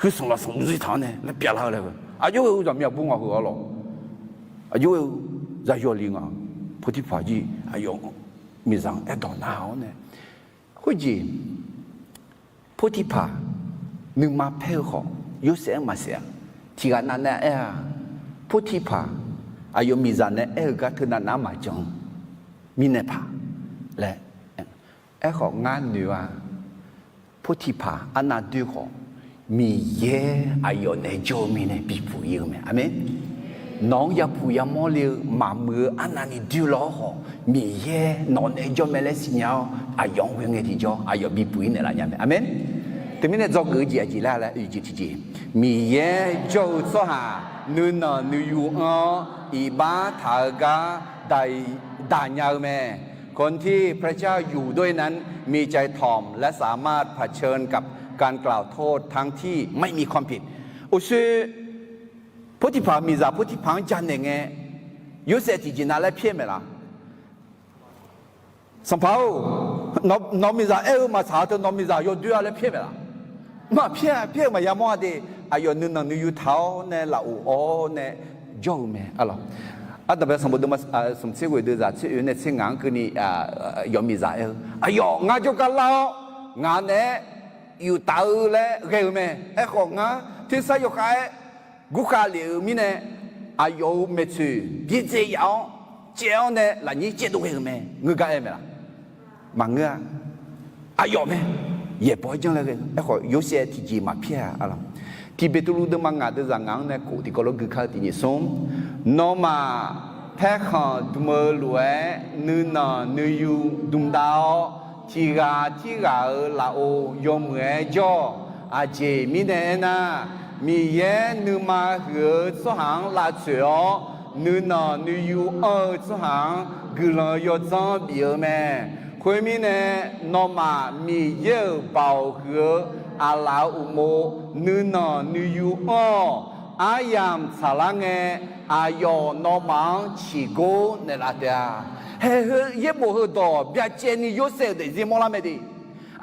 huiq sanq lafsanq uqzir taq-anr nae laer pyavlar-eu laer, aqjox ghae-eu zaqmiq aqbur ngaq heu arlawq, aqjox ghae-eu zaqyawq li ngaq, Potiphar jir aqyawf miqzaq-anr aerdawq nar-awr nae, khoerjeq Potiphar nuima paer-eu khawf, Yorsaev-anr maqsaef-a. Tiqghaq nav nae aer-a, Potiphar aqyawf miqzaq nae aer-eu gar teunav nav-anr maqjan mirnae paq laer. Aerkhawf, ngar noeq-a, Potiphar arnav doer khawf, Miqyaer aqyawf naeq-aer jawr-eu mirnae bibuq ir-eu mae. Aqmeq. Nawq-anr yapuq yamawr le-eu maqmuiq-eu arnavni doer law-awr khawf, Miqyaer nawq naeq-aer jawr mae laer siqnya-awr, aqyawf-anr ghoe ngae tiqjawr aqyawf bibuq ir naeqlaf nya mae. Aqmeq. Teumirnae dzawgeuf-eu jeq aqjeq laer laer oeq jeq tiqjeq, Miqyaer jawr-eu tsawrhaq nuinanq nuiyu anr-awr iqbax taq-eu gar daq nya-eu mae. คนที่พระเจ้าอยู่ด้วยนั้นมีใจถ่อมและสามารถเผชิญกับการกล่าวโทษทั้งที่ไม่มีความผิด Uqshoe Potiphar miqzaq Potiphar-anr janaeq ngae, Yorsaev tiqjeq nav laer pyaer maeq laf? Sanqpaq-or, nawq miqzaq aer-eu maqtsaq-a teu nawq miqzaq yawdoer-a laer pyaer maeq laf? Maqpyaer-a. Pyaer-eu maqya mawr-a de. Aqyawf nuinanq nuiyu taq-awr nae lafov-awr nae jawr-eu mae. Ardanqbae sanqbof deuvma smq tser ghoeq deuvzaq tser oe nae tser ngaq-anr keuvni yawf miqzaq aer-eu, aqyawf ngar jawrgar lar-awr ngaq naeq-aer yuf taf-eu laer ghae-eu mae. Aerkhawf, ngar tersar yawkhav-aer gurkhav lef-euq mirnae, aqyawf-euq maeqtsoeq byaerdzae yaf-awr caev-awr nae lafnyir caevdov ghae-euq mae. Ngeur gar aer mae laf? Maqngeur-a. Aqyawf mae. Yaeqbawq-aer janrlae ghae-eu. Aerkhawf, Yorsaev tiqjeq maqpyaer-a arlawq. Tiqbeqtuvluv deuvma ngaq deuvzaq ngaq-anr nae kof tiqkawv lof guikar-eu tiqnyif smr, nawmaf paerkhanq dm-eu lof-aer nuinanq nuiyu dmdav-awr, tiqghaq tirghaq-euq lafov yawmuiq-aer jawr-awq. Aqjeq mirnae aernar, Miqyaer nuima huiq-eu tsawrhaq-anr lavtsoeq-awr, nuinanq nuiyu anr-eu tsawrhaq-anr guiqlanq yawdzanr bif-eu mae. Khoermirnae, nawmaf Miqyaer-euq baoq huiq-eu aqlaf-euq uqmov nuinanq nuiyu anr-awq. Aryamq tsaqlar ngae, aqyawf nawmaf-anr ciqgor naeqlaf taef-a. Haeq heu yaerbof heudawq byacaevni Yorsaev-euq daefzir mawrlar mae de.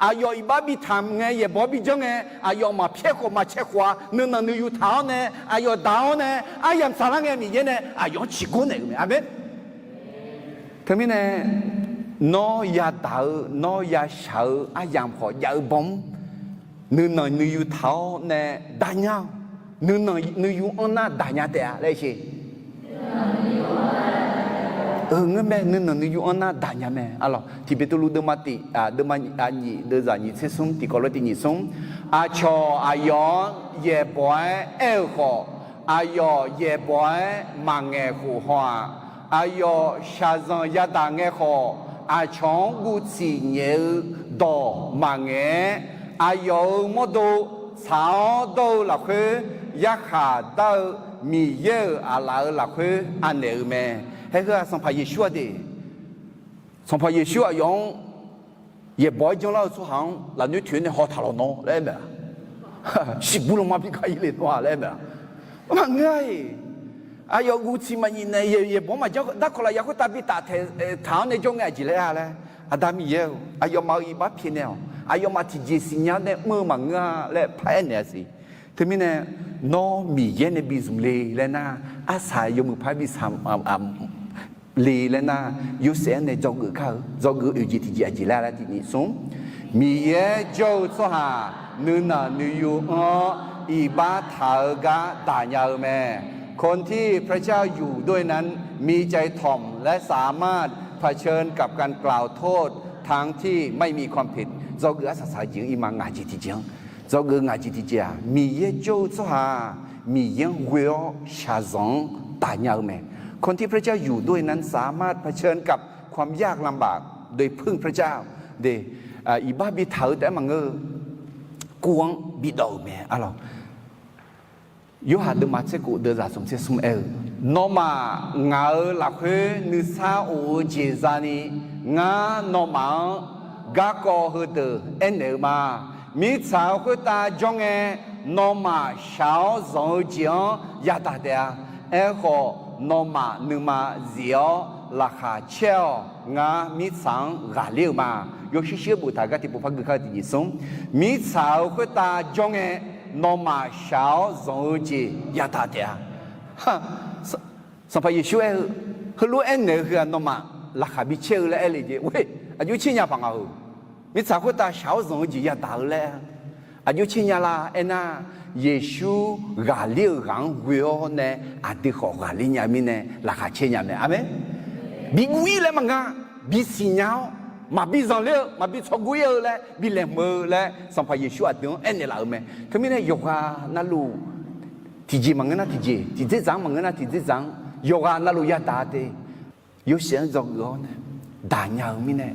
Aqyawf iqbax bi tanq ngae, yaeqbawq-anr bi janr ngae, aqyawf maqpyaer khawf maqcae khawf-a, nuinanq nuiyu taq-awr nae, aqyawf daq-awr nae, aryamq tsaqlar ngae Miqyaer nae aqyawf-anr ciqgor naeq-euq mae. Aqmeq. Teumirnae, nawr yadaq-eu, nawr yashaq-eu aryamq khawf jav-eu bawm-anr, nuinanq nuiyu taq-awr nae daqnya-awq. Nuinanq nuiyu anr nar daqnya taef-a laer sheq. Ngeur mae, nuinanq nuiyu anr nar daqnya mae. Arlawq, Tiqbeqtuvluv deuvma tiq, deuvma nyif deuvzaq nyif tser smr tiqkawv lof tiq nyif smr, aqcawq aqyawf-anr yaeqbawq-aer aer-eu khawf, aqyawf yaeqbawq-aer maqngaeq khof haw-aq. Aqyawf shaqzanq yadaq ngae khawf, aqcawq-anr guv tsiq nyaef-eu dawq maqngaeq-aer, aqyawf-euq mawrdo tsaq-awr dawr-eu lafkhoer, yarkhaq dar-eu Miqyaer-euq aqlaf-euq lafkhoer anaeq-eu mae. Haeq heu-aq, Sanqpaq Yeqsur-a de. Sanqpaq Yeqsur aqyawf-anr yaeqbawq-aer janrlar-eu tsawrhaq-anr lafnoer toeq-aer nae haw taq lawq nawr laer aer maeq-a. Siqbur lanma bi kar ir le nawr-a laer aer maeq-a. Maqngeur-a-iq. Aqyawf guv tsiq maqnyif naeq yaeqbawq-anr maqjanr darkawq lafyaq khoertav bi taf taeq taq-anr nae jawr ngae aqjeq laer-a laer. Aqda Miqyaer-eu, aqyawfmaf-euq iqbax pyaeqnaeq-awq. aqyawfmaf tiqjeq siqnya-awr nae mr-eu maqngeur-a laer paraer naeq-a siq. Teumirnae, nawr Miqyaer nae bi zmq le laer nar, arsaq yawmuiq par bi saq le laer nar, Yorsaev-anr nae dzawgeuf kar-eu, dzawgeuf oeq jeq tiqjeq aqjeq laer laer tiqnyif smr. Miqyaer jawr-eu tsawrhaq nuinanq nuiyu anr-awr iqbax taq-eu gar daq nya-eu mae. คนที่พระเจ้าอยู่ด้วยนั้นมีใจถ่อมและสามารถเผชิญกับการกล่าวโทษทั้งที่ไม่มีความผิด Dzawgeuf arsaq saq-eu jeq-anr irma ngaq jeq tiqjeq-anr, dzawgeuf ngaq jeq tiqjeq-aq, Miqyaer jawr-eu tsawrhaq-aq, Miqyaer-anr ghoe-awr shaqzanq-anr daq nya-eu mae. คนที่พระเจ้าอยู่ด้วยนั้นสามารถเผชิญกับความยากลำบากโดยพึ่งพระเจ้า Iqbax bi taq-eu taef-aer maqngeur-eu, kuv-anr bidawv-euq mae arlawq. Yorhaq deuvma tser kof deuvzaq smq tser smr aer-eu, Nawmaf ngaq-euq lafkhoer nuisar of-eu jeq zani, ngar nawmaf-anr garkawv heudeuq aernaeq-eu ma. Mirtsaq-euq khoertav jawr ngae, nawmaf shaq-awr zanq-eu jeq-anr yadaq taef-a. Aerkhawf, nawmaf nuima zif-awr laqkhaq caer-awq. Ngar mirtsaq-anr ghaqler-eu ma. Yawshuir shuir boftaq gar tiqpov par gui kar-eu tiqjeq smr. Mirtsaq-euq khoertav jawr ngae, nawmaf shaq-awr zanq-eu jeq yadaq taef-a. Sanqpaq Yeqsur aer-eu, heulof-aer aernaeq-eu heu-aq, nawmaf laqkhaq bi caer-eu laer aer le jeq. Aqjox caer nya paq ngaq-euq. Mirtsaq khoertav shaq-awr zanq-eu jeq yadaq-eu laer, aqjox caer nya la aernar, Yeqsur ghaqler-euq ghaq-anr ghoe-awr nae aqdui khawf ghaqler nya mirnae laqkhaq caer nya mae. Aqmeq. Bi guv-ir laer maqnga, bi siqnya-awr, maqbi zanqler-eu, maqbi tsawrgor-ir-eu laer bi laeqhmq-eu laer Sanqpaq Yeqsur aqdui-anr aernaeq laf-euq mae. Teumirnae yawqghaq navluf tiqjeq maqngeur nar tiqjeq, tiqdzerdzaq-anr maqngeur nar tiqdzerdzaq-anr, yawqghaq navluf yadaq de. Yorsaev-anr dzawgeuf-awr nae daq nya-eu mirnae,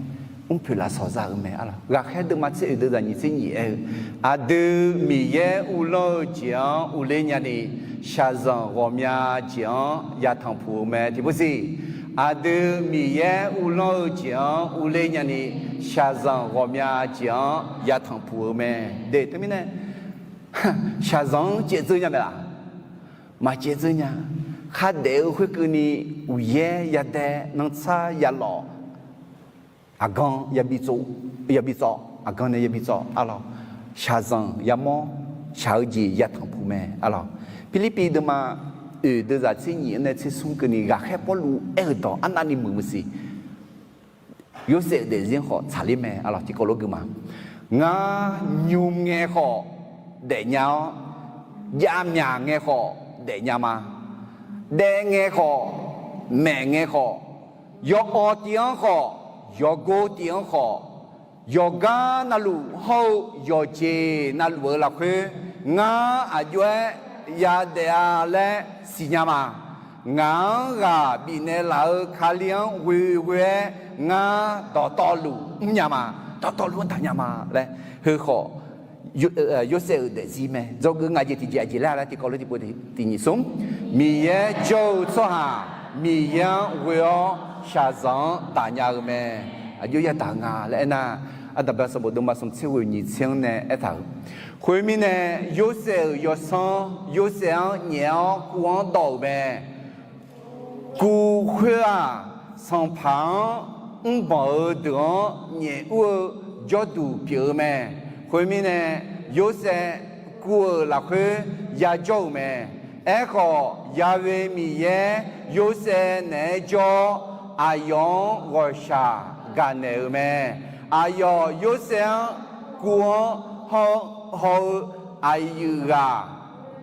mrpoeq lafsawq za-euq mae arlawq. Ghaqkhaer deuvma tser oeq deuvzaq nyiq tser nyiq aer-eu, Aqdui Miqyaer uvlanr-eu jeq-anr uvler nyani, shaqzanq ghawqmya jeq-anr yatanq puq-eu mae. Tiqpov siq, aqdui Miqyaer uvlanr-eu jeq-anr uvler nyani, shaqzanq ghawqmya jeq-anr yatanq puq-eu mae. De, teumirnae, shaqzanq-anr caevdzeur nya mae laf? Maqcaevdzeur nya. Khardaef-eu khoerkeuvni, uqyaer yadae nantsar yalawf, aqgan yabi tsov, aqgan nae yabi tsawv arlawq. Shaqzanq yamawr, shaq-eu jeq yatanq puq mae arlawq. Pirlirpiv deuvma oeq deuvzaq tser nyiq-anr nae tser smr keuvni ghaqkhaer Pawrluv aer-euq dawq arnavni muiq-eu siq. Yorsaev-euq daefzir-anr khawf tsaqler mae arlawq. Tiqkawv lof gui ma. Ngar nymr ngae khawf daefnya-awr, javmyaq ngae khawf daefnya ma. Daev ngae khawf, maef ngae khawf, yawawv tiv-anr khawf, yawgor tiv-anr khawf, yawqgar navluf hawr-eu yawqjeq navluf-eu lafkhoer, ngar aqjox-aer yadaef-a laer siqnya ma. Ngaq-anr ghaq bifnaeq laf-eu Kali-anr ghoeghoe-aer ngar dawqtawvluf mrnya ma, dawqtawvluf-anr daqnya ma laer, heukhawf, Yorsaev-euq daefzir mae. Dzawgeuf ngaq jeq tiqjeq aqjeq laer laer tiqkawv lof tiqpov tiqnyiq smr. Miqyaer jawr-eu tsawrhaq Miqyaer-anr ghoe-awr shaqzanq-anr daqnya-eu mae. Aqjox yadaq nga laer aernar, Aqdaq ba sanqbof deuvma smq tser ghoeq nyiq tser-anr nae aertaq-euq. Khoermirnae, Yorsaev-euq yawsanr Yorsaev-anr nyaef-awr kuv-anr dawv-euq mae. Kuv khoer-aq, sanqpaq-anr mrbanq-eu deuq-anr nyaef ur-eu jawrduq pyeuf-eu mae. Khoermirnae, Yorsaev kuv-euq lafkhoer yajawr-euq mae. Aerkhawf, Ya'we Miqyaer Yorsaev naeq-aer jawr-awr, aqyawf-anr ghawqshaq gaqnaeq-euq mae. Aqyawf Yorsaev-anr kuv-anr haw-eu aqyuif ghaq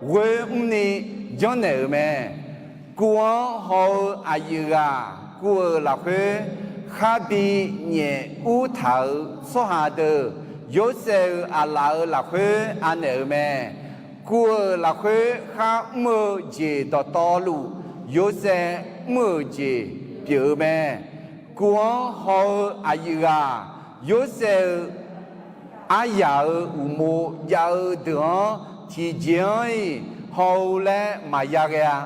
ghoer mrni janrnaeq-euq mae. Kuv-anr haw-eu aqyuif ghaq kuv-euq lafkhoer kharbi nyaef ur taq-euq tsawrhaq deuq, Yorsaev-euq aqlaf-euq lafkhoer anaeq-euq mae. Kuv-euq lafkhoer khar mr-eu jeq dawqtawvluf, Yorsaev mr-euq jeq pyeuf-eu mae. Kuv-anr haw-eu aqyuif ghaq, Yorsaev-euq aryaq-euq uqmov jav-eu deuq-anr tiqjeq-anr-iq haw-eu laer maqya ghae-a.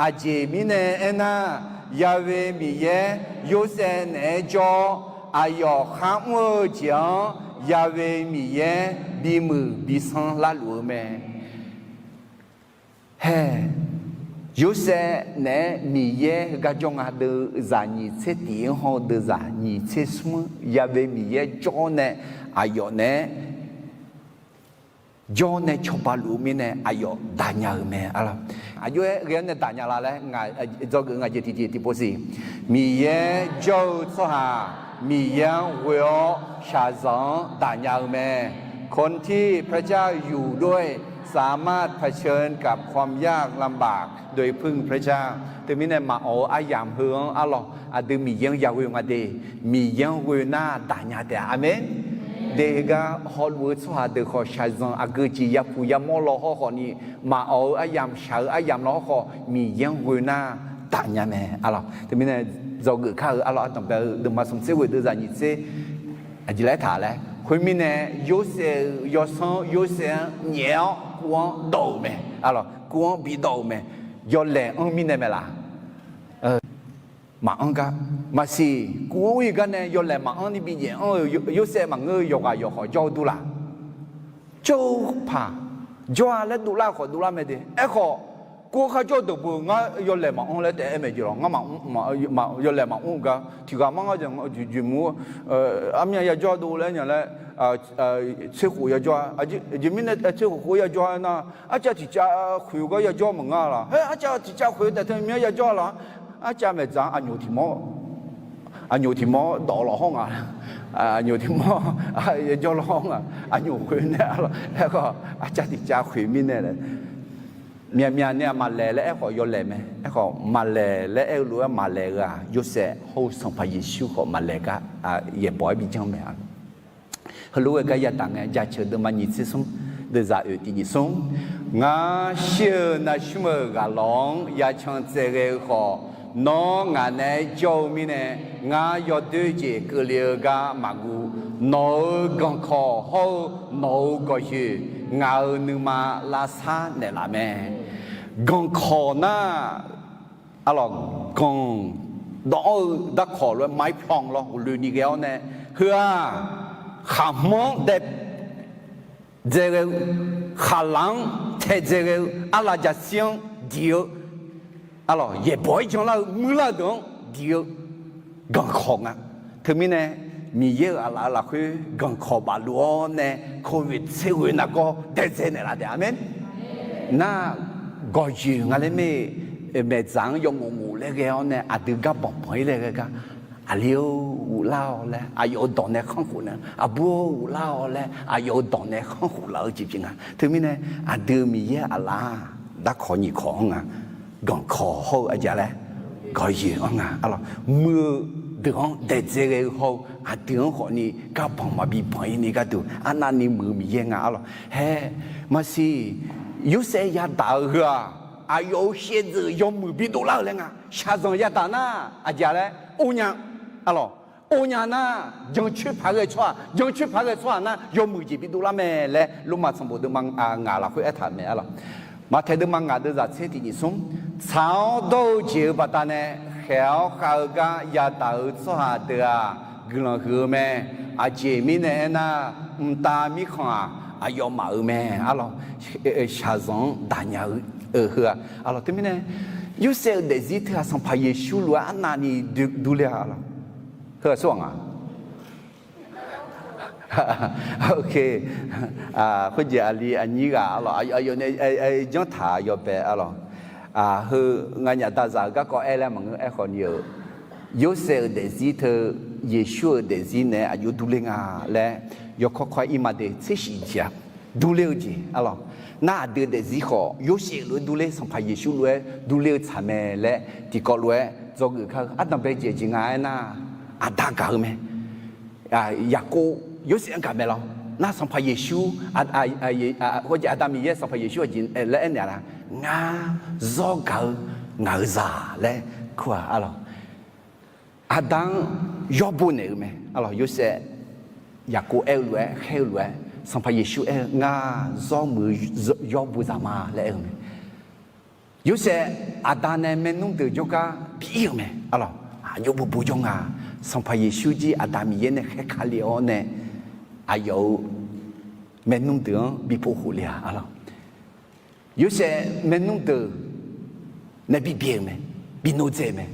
Aqjeq mirnae aernar, Ya'we Miqyaer Yorsaev naeq-aer jawr-awr, aqyawf khar mr-eu jeq-anr Ya'we Miqyaer bimuiq bisanr larluf-eu mae. Hae, Yorsaev naeq-aer Miqyaer heugar jawr nga deuv zaq nyiq tser tiq-anr haw deuv zaq nyiq tser smr-anr Ya'we Miqyaer jawr-awr nae aqyawf nae jawr nae cawba luf-eu mirnae aqyawf daqnya-euq mae. Aqjox-aer ghae-awr nae daqnya la laer dzawgeuf ngaq jeq tiqjeq tiqpov siq. Miqyaer jawr-eu tsawrhaq Miqyaer-anr ghoe-awr shaqzanq-anr daqnya-eu mae. คนที่พระเจ้าอยู่ด้วย สามารถเผชิญกับความยากลำบากโดยพึ่งพระเจ้า Teumirnae maqawq-eu aryamq heu-anr arlawq aqdui Miqyaer-anr yaghoe nga de. Miqyaer-anr ghoe nar daqnya taef-a. Aqmeq. Deugar hawluf-eu tsawrhaq deuq khawf shaqzanq aqgeu jeq yapuq yamawr law hawrkhawf ni, maqawq-eu aryamq shaq-eu aryamq law hawrkhawf Miqyaer-anr ghoe nar daqnya mae. Arlawq teumirnae dzawgeuf kar-eu arlawq ardanqbae-eu deuvma smq tser ghoe deuvzaq nyiq tser aqjeq laer taq laer khoermirnae, Yorsaev-euq yawsanr Yorsaev-anr nyaef-awr kuv-anr dawv-euq mae. Arlawq kuv-anr bidawv-euq mae. Yawlaeq anr mirnae mae laf? Maqanr gar. Maqsiq, kuv-anr ir gar nae yawlaeq maqanr ni bi nyaef anr-eu Yorsaev maqngeur-eu yawqghaq yawqkhawf jawr-eu dur laf? Jawr-eu paq jawr-a laer dovlar khawf dovlar mae de. Aerkhawf, kuv-anr kharjawr deuq beu ngar yawlaeq maqanr laer taef-aer mae jeq lawq. Ngar yawlaeq maqanr gar tiqghaq mar ngar jeq jeq mur armir-a yajawr dov laer nya laer tserkhof yajawr-a. Aqjeq mirnae tserkhof khof yajawr-a nar, arcav tiqcav khoeq gar yajawr maqnga laf? Haer, arcav tiqcav khoeq taef teu mir-anr yajawr laf? Arcav maeqdzaq-anr aqnyoq tiq mawr, aqnyoq tiq mawr dawf lawq hawr nga. Aqnyoq tiq mawr yajawr lawr hawr nga. Aqnyoq khoeq nae arlawq aerkhawf arcav tiqcav khoeq mirnae laer. Myaqmyaq ni-aq maqlaeq laer aerkhawf yawlaeq mae. Aerkhawf maqlaeq laer aer-eu lof-aer maqlaeq-eu-aq, Yorsaev hawr-eu Sanqpaq Yeqsur khawf maqlaeq gar yaeqbawq-aer bi janr mae. Heulof-aer gar yadaq ngae, jaceuq deuvma nyiq tser smr, deuvzaq oeq tiq nyiq smr. Ngar shir-eu navsmr-euq ghaqlawq-anr yacan tsaev ghae-eu khawf, nawr ngaq naeq-aer jawr-eu mirnae, ngar yawdoer jeq keuvle-eu gar maqguv. Nawq-euq ganqkawq hawr-eu nawq-euq gawqyoeq ngaq-euq nuima lavsar naeqlaf mae. Ganqkawq nar, arlawq, ganq dawv-anr-eu darkawq lof-aer maqir pyanq lawr ghofle ni ghae-awr nae, heu-aq, khaqhmq-anr dae dzae ghae-eu, khaqlaq-anr taedzae ghae-eu, arlaf jaqsir-anr diq-eu, arlawq, yaeqbawq-aer janlar-eu muirlar deuq-anr diq-eu ganqkawq nga. Teumirnae, Miqyaer-euq aqlaf-eu lafkhoer ganqkawq bafluf-awr nae, covid tser ghoe nargawr daedzae naeqlaf taef. Aqmeq. Nar, gawqyoeq nga laer mae. Maeqdzaq-anr yawngof ngof laer ghae-awr nae aqdui gar banq banq-ir laer ghae gar, aqli-or ghoflar-awq laer aqyawf-euq dawq nae khanrkhof nae, aqbur-or ghoflar-awq laer aqyawf-euq dawq nae khanrkhof laf-eu jeq pyeuf nga. Teumirnae, aqdui Miqyaer aqlaf-aq, darkawq nyiq kawq-anr nga. Ganqkawq hawr-eu aqjeq laer, gawqyoeq-anr nga. Arlawq, muiq-eu deuq-anr daedzae ghae-eu hawr-eu aqdui-anr khawfni gar banq maqbi banq-ir ni gharduq arnavni muiq-eu Miqyaer nga. Arlawq, haer, maqsiq, Yorsaev yadaq-eu heu-aq, aqyawf-euq shaevdzeuf yawmuiq bi dovlar-eu laer nga. Shaqzanq yadaq nar, aqjeq laer or nya. Arlawq, or nya nar, jancoer paq ghae tsawrhaq, jancoer paq ghae tsawrhaq nar yawmuiq jeq bi dovlar mae laer Lormav sanqbof deuvma ngaq lafkhoer aertaq-euq mae. Arlawq, Maqtaeq deuvma ngaq deuvzaq tser tiq nyiq smr. Tsaq-awr dawr-eu jeq-euq baqdanae khaeq-awr khav-eu gar yadaq-euq tsawrhaq deuq-aq, guiqlanq huiq-eu mae. Aqjeq mirnae aernar, mqtav mirkhanq-aq, aqyawfmaf-euq mae. Arlawq, shaqzanq-anr daqnya-eu heu-aq, arlawq, teumirnae, Yorsaev-euq daefzir teu-aq, Sanqpaq Yeqsur lof-aer arnavni durler-a. Arlawq, heu-aq tsawrhaq nga. Khoerjeq aqli aqnyir ghaq arlawq, aqyawf nae janrtaq yawbae arlawq. Heu nganyaf dazaq-euq garkawv aer laer maqngeur. Aerkhawf ni-euq, Yorsaev-euq daefzir teu Yeqsur-euq daefzir naeq-aer aqjox durler nga laer yawkawr kawr-aer ir ma de. Tser shif jeq-aq, durler-eu jeq arlawq. Nar aqdui-euq daefzir khawf Yorsaev lof-aer durler, Sanqpaq Yeqsur lof-aer durler-eu tsaq mae laer tiqkawv lof-aer dzawgeuf kar-eu ardanqbae jeq jeq nga aernar, aqda gaq-eu mae. Yaqkov Yorsaev-anr gaq mae lawr. Nar Sanqpaq Yeqsur, khoerjeq Aqda Miqyaer Sanqpaq Yeqsur aqjeq laer aernaeq-a nar, ngar zawr gaq-eu ngaq-euq zaq laer kur-aq arlawq. Aqda-anr yawr bo naeq-eu mae arlawq. Yorsaev, Yaqkov aer-eu lof-aer khaer-eu lof-aer Sanqpaq Yeqsur aer-eu ngar zawr muiq-eu yawr bo zaq ma laer aer-eu mae. Yorsaev, Aqda nae maernmr deuq jawrgar bi ir-euq mae arlawq. Aqjox bobo jawr nga. Sanqpaq Yeqsur jir Aqda Miqyaer nae khaer kale-awr nae aqyawf-euq maernmr deuq-anr bi pov khof le-a arlawq. Yorsaev maernmr deuq nae bi byae-euq mae, bi nodzae-euq mae.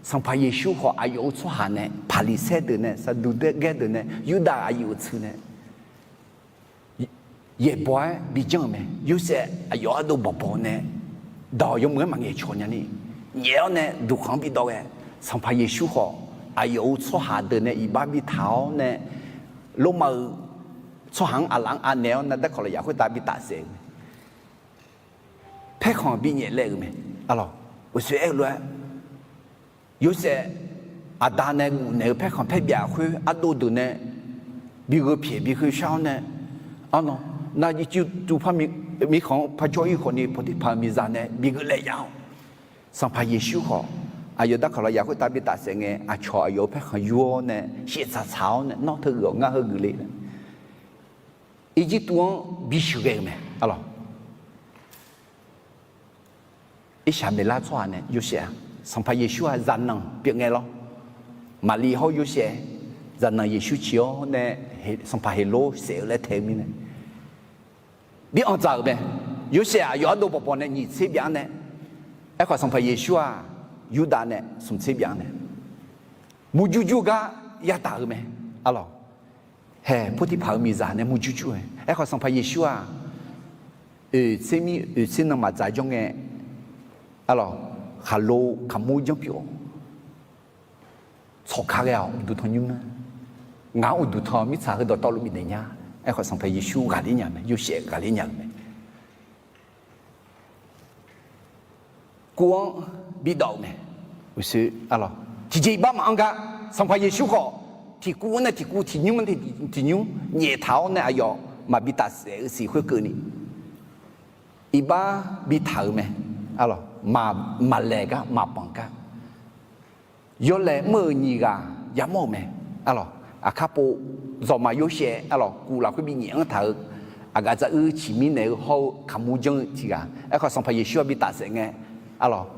Sanqpaq Yeqsur khawf aqyawf-euq tsawrhaq nae, Paqliqsaer deuq nae, Saqduqgaer deuq nae, Yurdav aqyuif-euq teu nae yaeqbawq-aer bijanr-euq mae. Yorsaev aqyawf ardov bawqbawq nae dawq yawmuiq-aer maqngaeq cawq nyani, nyaef-awr nae duqkhanq-anr bidawv ghae, Sanqpaq Yeqsur khawf aqyawf-euq tsawrhaq deuq nae iqbax bitaq-awr nae, Lormav-euq tsawrhaq-anr aqlaf-anr anaeq-awr nae darkawq lafyaq khoertav bitaf saef-euq mae. Paerkhanq binyaef laev-euq mae. Arlawq, uqshoe aer-eu lof-aer, Yorsaev aqda nae guf naeq-eu paerkhanq paerbyaf khoer ardov deuq nae bigheu pyaeq bigheu shar-awr nae, arlawq, nar ircuf tuvpar mirkhanq-anr parjawr ir khawfni Potifaq-euq miqzaq nae bigeuf laev yaf-awr, Sanqpaq Yeqsur khawf aqyawf darkawq lafyaq khoertav bitaf saef ngae, aqcawq aqyawf-euq paerkhanq yur-awr nae shif tsaq tsaq-awr nae, Nawr teugeuf-awq, ngar heugeuf le laer, Irjirtuv-anr bisheuq ghae-euq mae. Arlawq, Irsaqmeqlar tsawrhaq nae Yorsaev-aq, Sanqpaq Yeqsur-aq zaqnanq pyeuf ngae lawr. Maqli hawr Yorsaev zaqnanq Yeqsur ciq-awr nae Sanqpaq Heqlor saef-eu laer tae-eu mirnae bi anqdzaq-euq mae. Yorsaev aqyawf ardov bawqbawq nae nyiq tser byav-anr nae, aerkhawf Sanqpaq Yeqsur-aq Yurdav nae smq tser byav-anr nae murjur jur gar yadaq-eu mae. Arlawq, hae Potifaq-euq miqzaq nae murjur jur-ae, aerkhawf Sanqpaq Yeqsur-aq oeq tser mir oeq tser nan maqdzaq jawr ngae, arlawq, khaqlo kaqmur janr pyeuf-awr tsawq ka ghae-awq. Uqduq tanqnymr nar, ngaq-anr uqduq tanq mirtsaq heudawq tawvluf bifnaeq nya. Aerkhawf Sanqpaq Yeqsur ghaqler nya mae, Yorsaev ghaqler nya-euq mae. Kuv-anr bidawv-euq mae. Uqshoe, arlawq, tiqjeq iqbax maqanr gar Sanqpaq Yeqsur khawf tiqkuv-anr nae tiqkuv, tiqnymr-anr tiqnymr nyaeftaq-awr nae aqyawf maqbi tafsaef-eu siq khoerkeuvni iqbax bitaq-euq mae. Arlawq, maqlaeq gar maqbanq gar yawlaeq mr-euq nyiq ghaq yamawr-euq mae. Arlawq, aqkar pov zawqma Yorsaev, arlawq, kuv lafkhoer binyaef-anr taq-eu aqgaf dzaruir ciqmir naeq-eu hawr-eu kaqmur janr-eu tiq ghaq, aerkhawf Sanqpaq Yeqsur-anr bi tafsaef ngae, arlawq,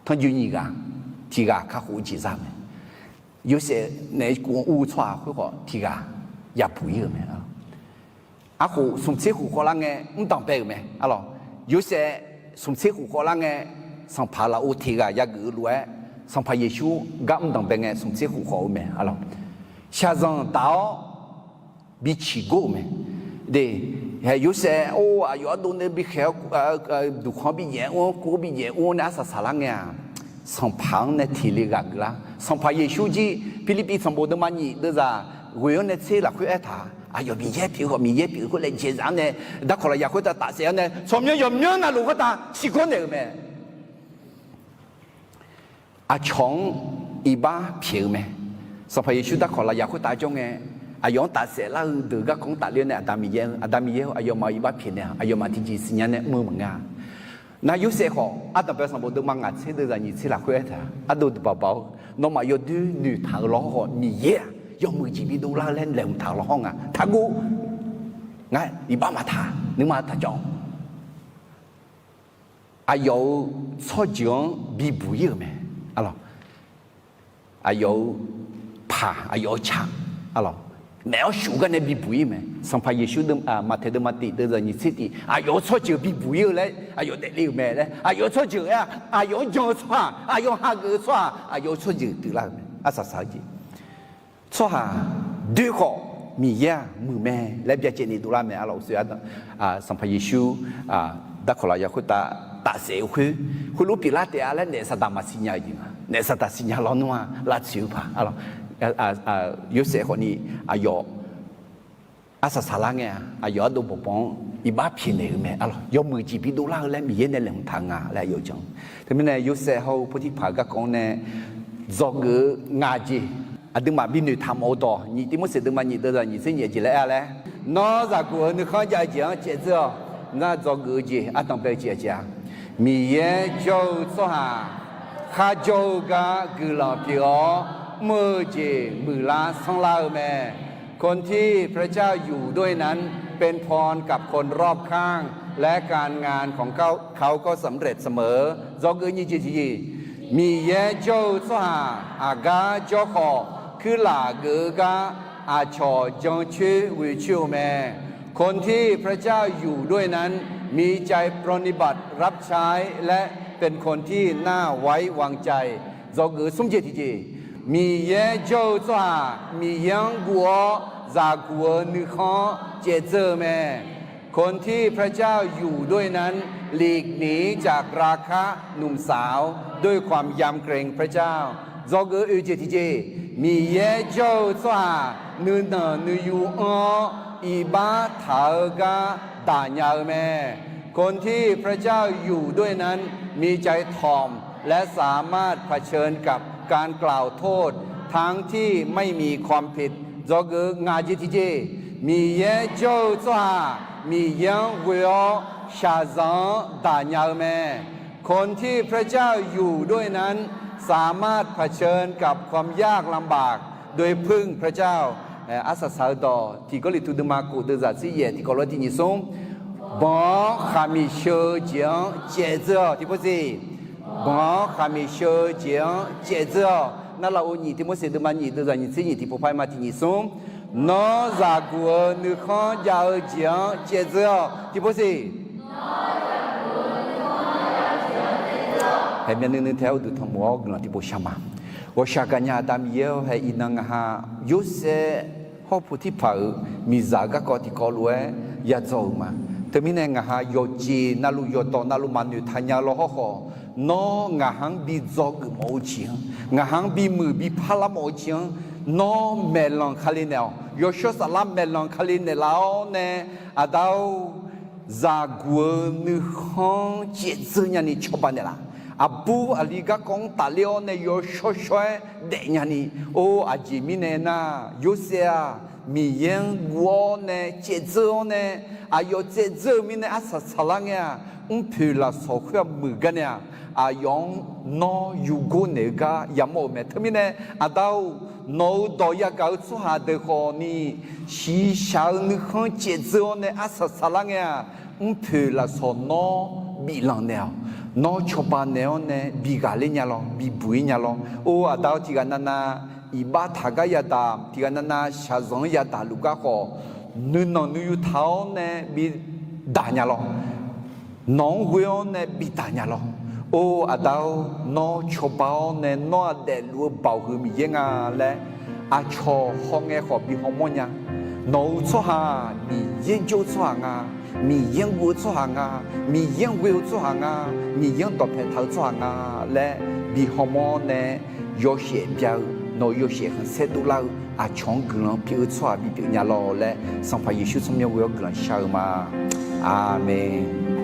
tanrjoe nyiq ghaq, tiq ghaq kakhof-eu jeq za mae. Yorsaev naeq-aer kuv-anr ur-eu tsawrhaq khoerkhawf tiq ghaq yabuq ir-euq mae. Arkhof smq tser khof khawvlar ngae mr danqbae-euq mae. Arlawq, Yorsaev smq tser khof khawvlar ngae, sanqpaq lafov tiq ghaq yageuf-eu lof-aer, Sanqpaq Yeqsur gar mr danqbae ngae smq tser khof khawv-eu mae. Arlawq, shaqzanq daq-awr biciq gor-euq mae. De, hae Yorsaev or aqyawf ardov nae bikhaeq-awr duqkhanq-anr binyaef ur-anr, kuv-anr binyaef ur-anr nae arsaq saqlar ngae-aq, sanqpaq-anr nae tiq le ghaq geuflar. Sanqpaq Yeqsur jir Pirlirpiv sanqbof deuvma nyiq deuvzaq ghoeq-anr nae tser lafkhoer aertaq, aqyawf Miqyaer pyeuf-eu khawf, Miqyaer pyeuf-eu khoer laejae zaf-anr nae darkawq lafyaq khoertav tafsaef-anr nae tsawrmyanr yawqmyanr navluf khoertav ciqkawr naeq-euq mae. Aqcawq-anr iqbax pyaeq-eu mae. Sanqpaq Yeqsur darkawq lafyaq khoertav jawr ngae, aqyawf-anr tafsaef lar-eu deuq garkawv-anr tafler-awr nae, Aqda Miqyaer-eu, Aqda Miqyaer-eu, aqyawfmaf-euq iqbax pyaeqnaeq-aq, aqyawfmaf tiqjeq siqnya nae mr-eu maqngeur-a. Nar Yorsaev khawf ardanqbae sanqbof deuvma ngaq tser deuvzaq nyiq tser lafkhoer aertaq-a, ardov deuq baqbaq-awr, nawmaf yawdoer noeqtaq-eu lawr khawf Miqyaer-aq yawmuiq jeq bidov lar-eu laer laeqhmq taq-eu lawr hawr nga taqguv. Ngar iqbax maqtaq, nuima taqjawr. Aqyawf-euq tsawrjeuq-anr bibuq ir-euq mae. Arlawq, aqyawf-euq paq, aqyawf-euq tsaq, arlawq, maef-awr shuf gar nae bibuq ir mae. Sanqpaq Yeqsur, Maqtaeq deuvma tiq deuvzaq nyiq tser tiq, aqyawf-euq tsawrjeuq bibuq ir-eu laer aqyawf daefle-euq mae laer, aqyawf-euq tsawrjeuq aer-a, aqyawf-anr jan-eu tsawrhaq, aqyawf-anr hageuf-eu tsawrhaq, aqyawf-euq tsawrjeuq pyeuflar-euq mae. Arsaq saq-eu jeq tsawrhaq doer khawf, Miqyaer-aq muiq mae laer byacaevni dovlar mae. Arlawq, uqshoe ardanq, Sanqpaq Yeqsur darkawq lafyaq khoertav tafsaef-eu khoer, khoerlof pyeuflar taef-a laer naef saqdaq maqsiqnya-eu jeq nga. Naef saqdaq siqnya lawnmr-a, lavtsoeq-eu paq, arlawq, Yorsaev khawfni aqyawf arsaq saqlar ngae-a, aqyawf ardov bawqbawq-anr iqbax pyaeqnaeq-eu mae. Arlawq, yawmuiq jeq bidov lar-eu laer Miqyaer nae laeqhmq taq-eu nga laer aqyawf jan-eu. Teumirnae Yorsaev hawr-eu Potifaq-euq garkawv-anr nae dzawgeuf-eu ngaq jeq, aqduimaf bi noeqtaq mawf-eu dawq, nyiq Tivmorseq deuvma nyiq deuvzaq nyiq tser nyiq jeq laer aer-a laer, nawr zaqguq-eu nuikhanr jav-eu jeq-anr caev dzeur-awq. Ngar dzawgeuf-eu jeq ardanqbae-eu jeq aqjeq-a, Miqyaer jawr-eu tsawrhaq kharjawr-eu gar guiqlanq pyeuf-awr, mr-eu jeq muiqlar sanrlar-eu mae. คนที่พระเจ้าอยู่ด้วยนั้น เป็นพรกับคนรอบข้าง และการงานของเขาก็สำเร็จเสมอ Dzawgeuf nyiq jeq tiqjeq, Miqyaer jawr-eu tsawrhaq aqgar jawr khawf, kuirlaf geuf-eu gar aqcawq jancoer ghoeqcoer-eu mae. คนที่พระเจ้าอยู่ด้วยนั้น มีใจปรนนิบัติรับใช้ และเป็นคนที่น่าไว้วางใจ Dzawgeuf smr jeq tiqjeq, Miqyaer jawr-eu tsawrhaq Miqyaer-anr guv-awr zaqguq-eu nuikhanr caevdzeur-eu mae. คนที่พระเจ้าอยู่ด้วยนั้นหลีกหนีจากราคะ หนุ่มสาวด้วยความยำเกรงพระเจ้า Dzawgeuf oe jeq tiqjeq, Miqyaer jawr-eu tsawrhaq nuinanq nuiyu anr-awr iqbax taq-eu gar daq nya-eu mae. คนที่พระเจ้าอยู่ด้วยนั้นมีใจถ่อมและสามารถเผชิญกับการกล่าวโทษทั้งที่ไม่มีความผิด Dzawgeuf ngaq jeq tiqjeq, Miqyaer jawr-eu tsawrhaq Miqyaer-anr ghoe-awr shaqzanq-anr daq nya-eu mae. คนที่พระเจ้าอยู่ด้วยนั้นสามารถเผชิญกับความยากลำบาก โดยพึ่งพระเจ้า Arsaq saq-eu dawq tiq Gawrliqtu deuvma kof deuvzaq tser yaef tiqkawv lof-aer tiq nyiq smr. Banq-anr khaqmiq sheu-eu jeq-anr caevdzeur-awq tiqpov siq. Banq-anr khaqmiq sheu-eu jeq-anr caevdzeur-awq. Narlaqov nyiq tiq Morseq deuvma nyiq deuvzaq nyiq tser nyiq tiqpov par-aer ma tiq nyiq smr. Nawr zaqguq-eu nuikhanr jav-eu jeq-anr caevdzeur-awq tiqpov siq. Haeq myavnuiv nuiv taef-aer uqduq tanqmof-awr guiqlanq tiqpov shar ma. Ghawqshaq gaqnya Aqda Miqyaer-awr, haeq iqnan ngaq ha Yorsaev hawrpu tirpaq-euq miqzaq-eu garkawv tiqkawv lof-aer yadzaw-euq ma. Teumirnae ngaq ha yawqjeq navluf yawqdawq navluf maqnoeq taq nya-eu law hawrkhawf, nawr ngaq ha-anr bi dzawgeuf mawf-eu jeq-anr, ngaq ha-anr bimuiq bi parlar mawf-eu jeq-anr, nawr maeqlanq kali naeq-awq. Yawshawr Saflar maeqlanq kali naeqlaf-awr nae, Aqda-or, zaqguq-eu nuikhanr caevdzeur nyani cawba naeqlaf. Aqbur aqli garkawv-anr tafler-awr nae yawshawr shawr-aer daef nyani, or, aqjeq mirnae nar, Yorsaev-aq, Miqyaer-anr guv-awr nae caevdzeur-awr nae, aqyawf caevdzeur-eu mirnae arsaq saqlar ngae-aq, mrpoeq lafsawq khoer-aq muiq gar nae-aq, aqyawf-anr nawr yurgor naeq-eu gar yamawr-euq mae. Teumirnae, Aqda-or, nawq-euq dawq yagaq-eu tsawrhaq deuq khawfni, shiqshaq-eu nuikhanr caevdzeur-awr nae arsaq saqlar ngae-aq, mrpoeq lafsawq nawr biflanq naeq-awq. Nawr cawba naeq-awr nae bi ghaqler nya lawr, bi buq-ir nya lawr. Or, Aqda-or, tiqghaq navnav iqbax taq gar yadaq, tiqghaq navnav shaqzanq-anr yadaq luf gar khawf, nuinanq nuiyu taq-awr nae bi daq nya lawr. Nawq-anr ghoe-awr nae bi daq nya lawr. Or, Aqda-or, nawr cawba-awr nae nawr-aq daefluf-eu Baoq huiq Miqyaer nga laer aqcawq hawngae khawf bi hawmawr nya. Nawq-euq tsawrhaq Miqyaer jawr-eu tsawrhaq nga, Miqyaer-anr guv-eu tsawrhaq nga, Miqyaer-anr ghoe-eu tsawrhaq nga, Miqyaer-anr dawqpae taq-eu tsawrhaq nga laer bi hawmawr nae yawshaef bya-eu, nawq-euq yawshaef khanqsaer dovlar-eu aqcawq-anr guiqlanq pyeuf-eu tsawrhaq bipyeuf nya lawr laer, Sanqpaq Yeqsur tsawrmyanr ghoe-awr guiqlanq shar-eu ma. Aqmeq.